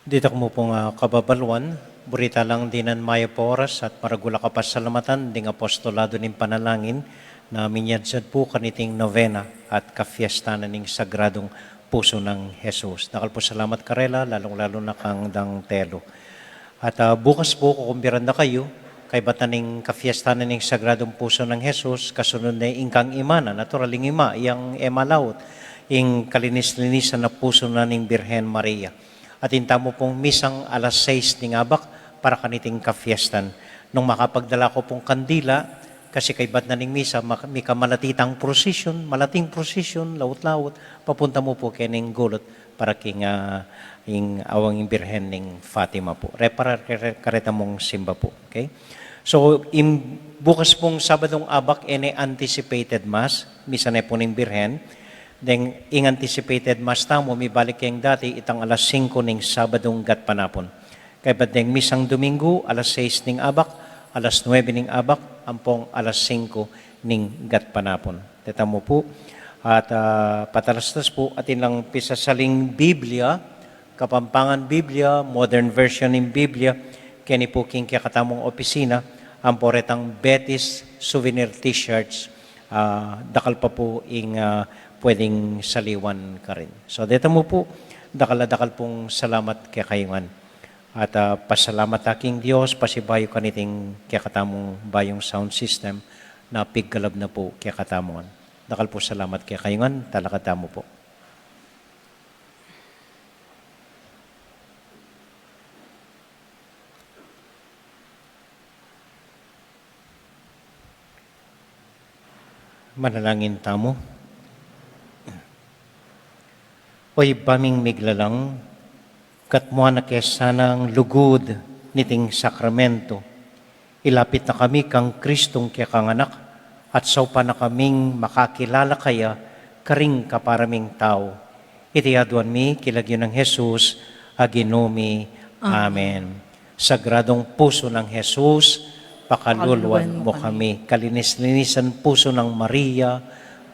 Ditak mu pung, ah, kababaluan, buri ta lang dinan mayap a oras at maragul a kapasalamatan ding apostolado ning panalangin na minyadsad pu kaniting novena at kafiesta na ning Sagradung Pusu nang Jesus. Dakal pu salamat karela, lalung-lalu na kang dang telu. At, ah, bukas pu, kukumbiran da kayu, kaybat na ning kafiesta na ning Sagradung Pusu nang Jesus, kasunod ne ing kang ima na, natural ing ima, yang e malaut, ing kalinis-linisan na pusu na ning Birhen Maria. Atin tamu pung misang alas sais ning abak para kaniting kafiestan. Nung makapagdala ku pung kandila, kasi kaybat na ning misa, mak-, mika malati tang procession, malating procession, laut-laut, papunta mu pu keng gulut para king, ah, ing awang ing Birhen ning Fatima pu. Re-, para re-, re-, kareta mung simba pu. Okay? So, ing bukas pung Sabadung abak, e ne anticipated mass, misa ne pu ning Birhen, deng ing anticipated mass tamu, mibalik keng dati, itang alas singko ning Sabadung gatpanapun. Kaybat deng misang Domingo, alas sais ning abak, alas nuebe ning abak, ampong alas singko ning gatpanapun. Deta mu pu. At, ah, patalastas pu, atin lang pisasaling Biblia, Kapampangan Biblia, Modern Version ning Biblia, keni pu king kekatamung opisina, ampo retang Betis souvenir T-shirts, ah, dakal pa pu ing, ah, pwedeng saliwan karin. So, deta mu pu, dakal a dakal pung salamat kekayu ngan. At, ah, pasalamat ta king Dios, pasibayu kaniting kekatamung bayung sound system na pigkalab na pu kekatamu ngan. Dakal pu salamat kekayu ngan, talakad tamu pu. Manalangin tamu. O Ibpa ming miglalang, katmuan na ke sanang lugud niting sakramento, ilapit na kami kang Kristung kekang Anak, at saupan na kaming makakilala kaya karing kapara ming tau. Iti aduan mi king lagyu nang Jesus a Ginu mi. Amen. Amen. Sagradung Pusu nang Jesus, pakaluluan mu kami. Kalinis-linisan pusu nang Maria,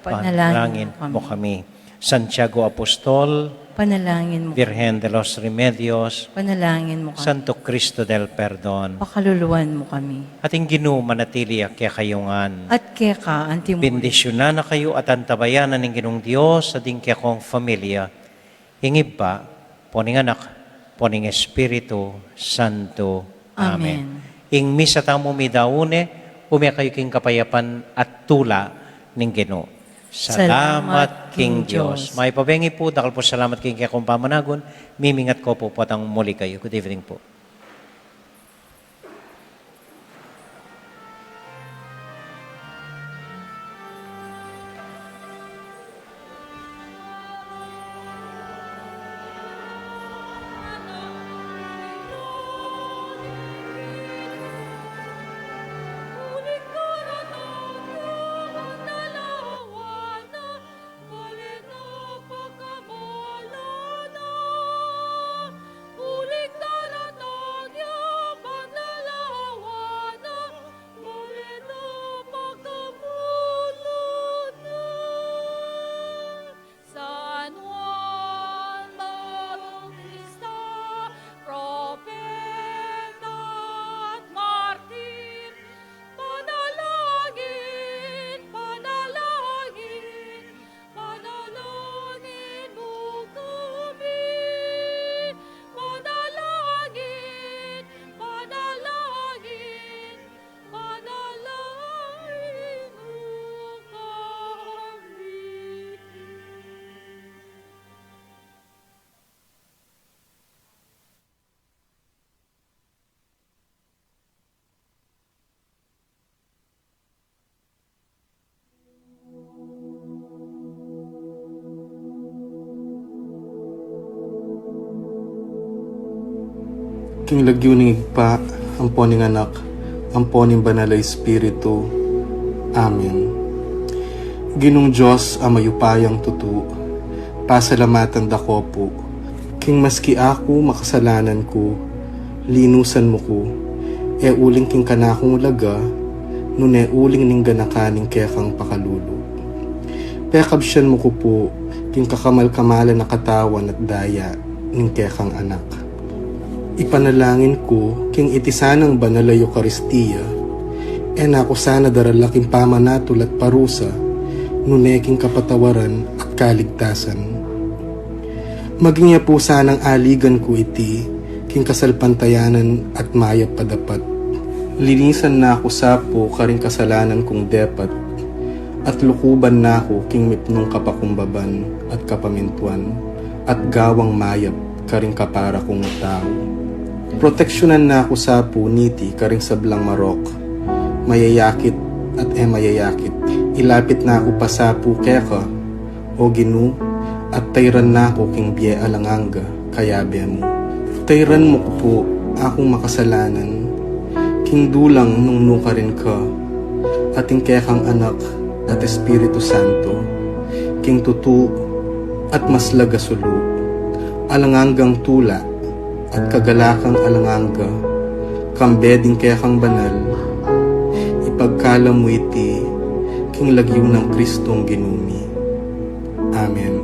panalangin mu kami. Santiago Apostol, panalangin mu kami. Virgen de los Remedios, panalangin mu kami. Santo Cristo del Perdon, pakaluluan mu kami. At ing Ginu manatili ya kekayu ngan. At keka anti mu. Bendisyunan na kayu at antabayanan ning Ginung Dios a ding kekong familia, ing Ibpa, ampo ning Anak, ampo ning Espiritu Santo. Amen. Amen. Ing misa tamu midaun ne, ume kayu king kapayapan at tula ning Ginu. Salamat king Dios. Mayap a bengi pu, dakal pu salamat king kekong pamanagun, mimingat ko pu potang muli kayu. Good evening pu. San Juan Bautista, propeta at martir, panalangin, panalangin, panalangin mu kami, panalangin, panalangin, panalangin mu kami. King lagyu ning Ibpa, ampo ning Anak, ampo ning Banal a Espiritu. Amen. Ginung Dios a mayupayang tutu, pasalamatan da ko pu, king maski aku makasalanan ku, linusan mu ku, e uling king kanakung laga, nune uling ning ganakan ning kekang pakalulu. Pekabsian mu ku pu, king kakamal-kamalan a katawan at daya ning kekang Anak. Ipanalangin ku king iti sanang banal a Eukaristia, e na ku sana darala king pamanatul at parusa, nune king kapatawaran at kaligtasan. Maging ya pu sanang aligan ku iti king kasalpantayanan at mayap a dapat. Linisan na ku sa pu karing kasalanan kung depat, at lukuban na ku king mipnung kapakumbaban at kapamintuan, at gawang mayap karing kapara kung tau. Proteksyunan na ku sa pu niti karing sablang marok, mayayakit at e mayayakit. Ilapit na ku pa sa pu keka, O Ginu, at tayran na ku king bie alang angga, kayabe mu. Tayran mu ku pu akung makasalanan, king dulang nung nukarin ka, at ing kekang Anak at Espiritu Santo, king tutu at maslag a sulu, alang anggang tula at kagalakan alang angga, kambe ding kekang banal, ipagkalub mu iti king lagyu nang Kristong Ginu mi. Amen.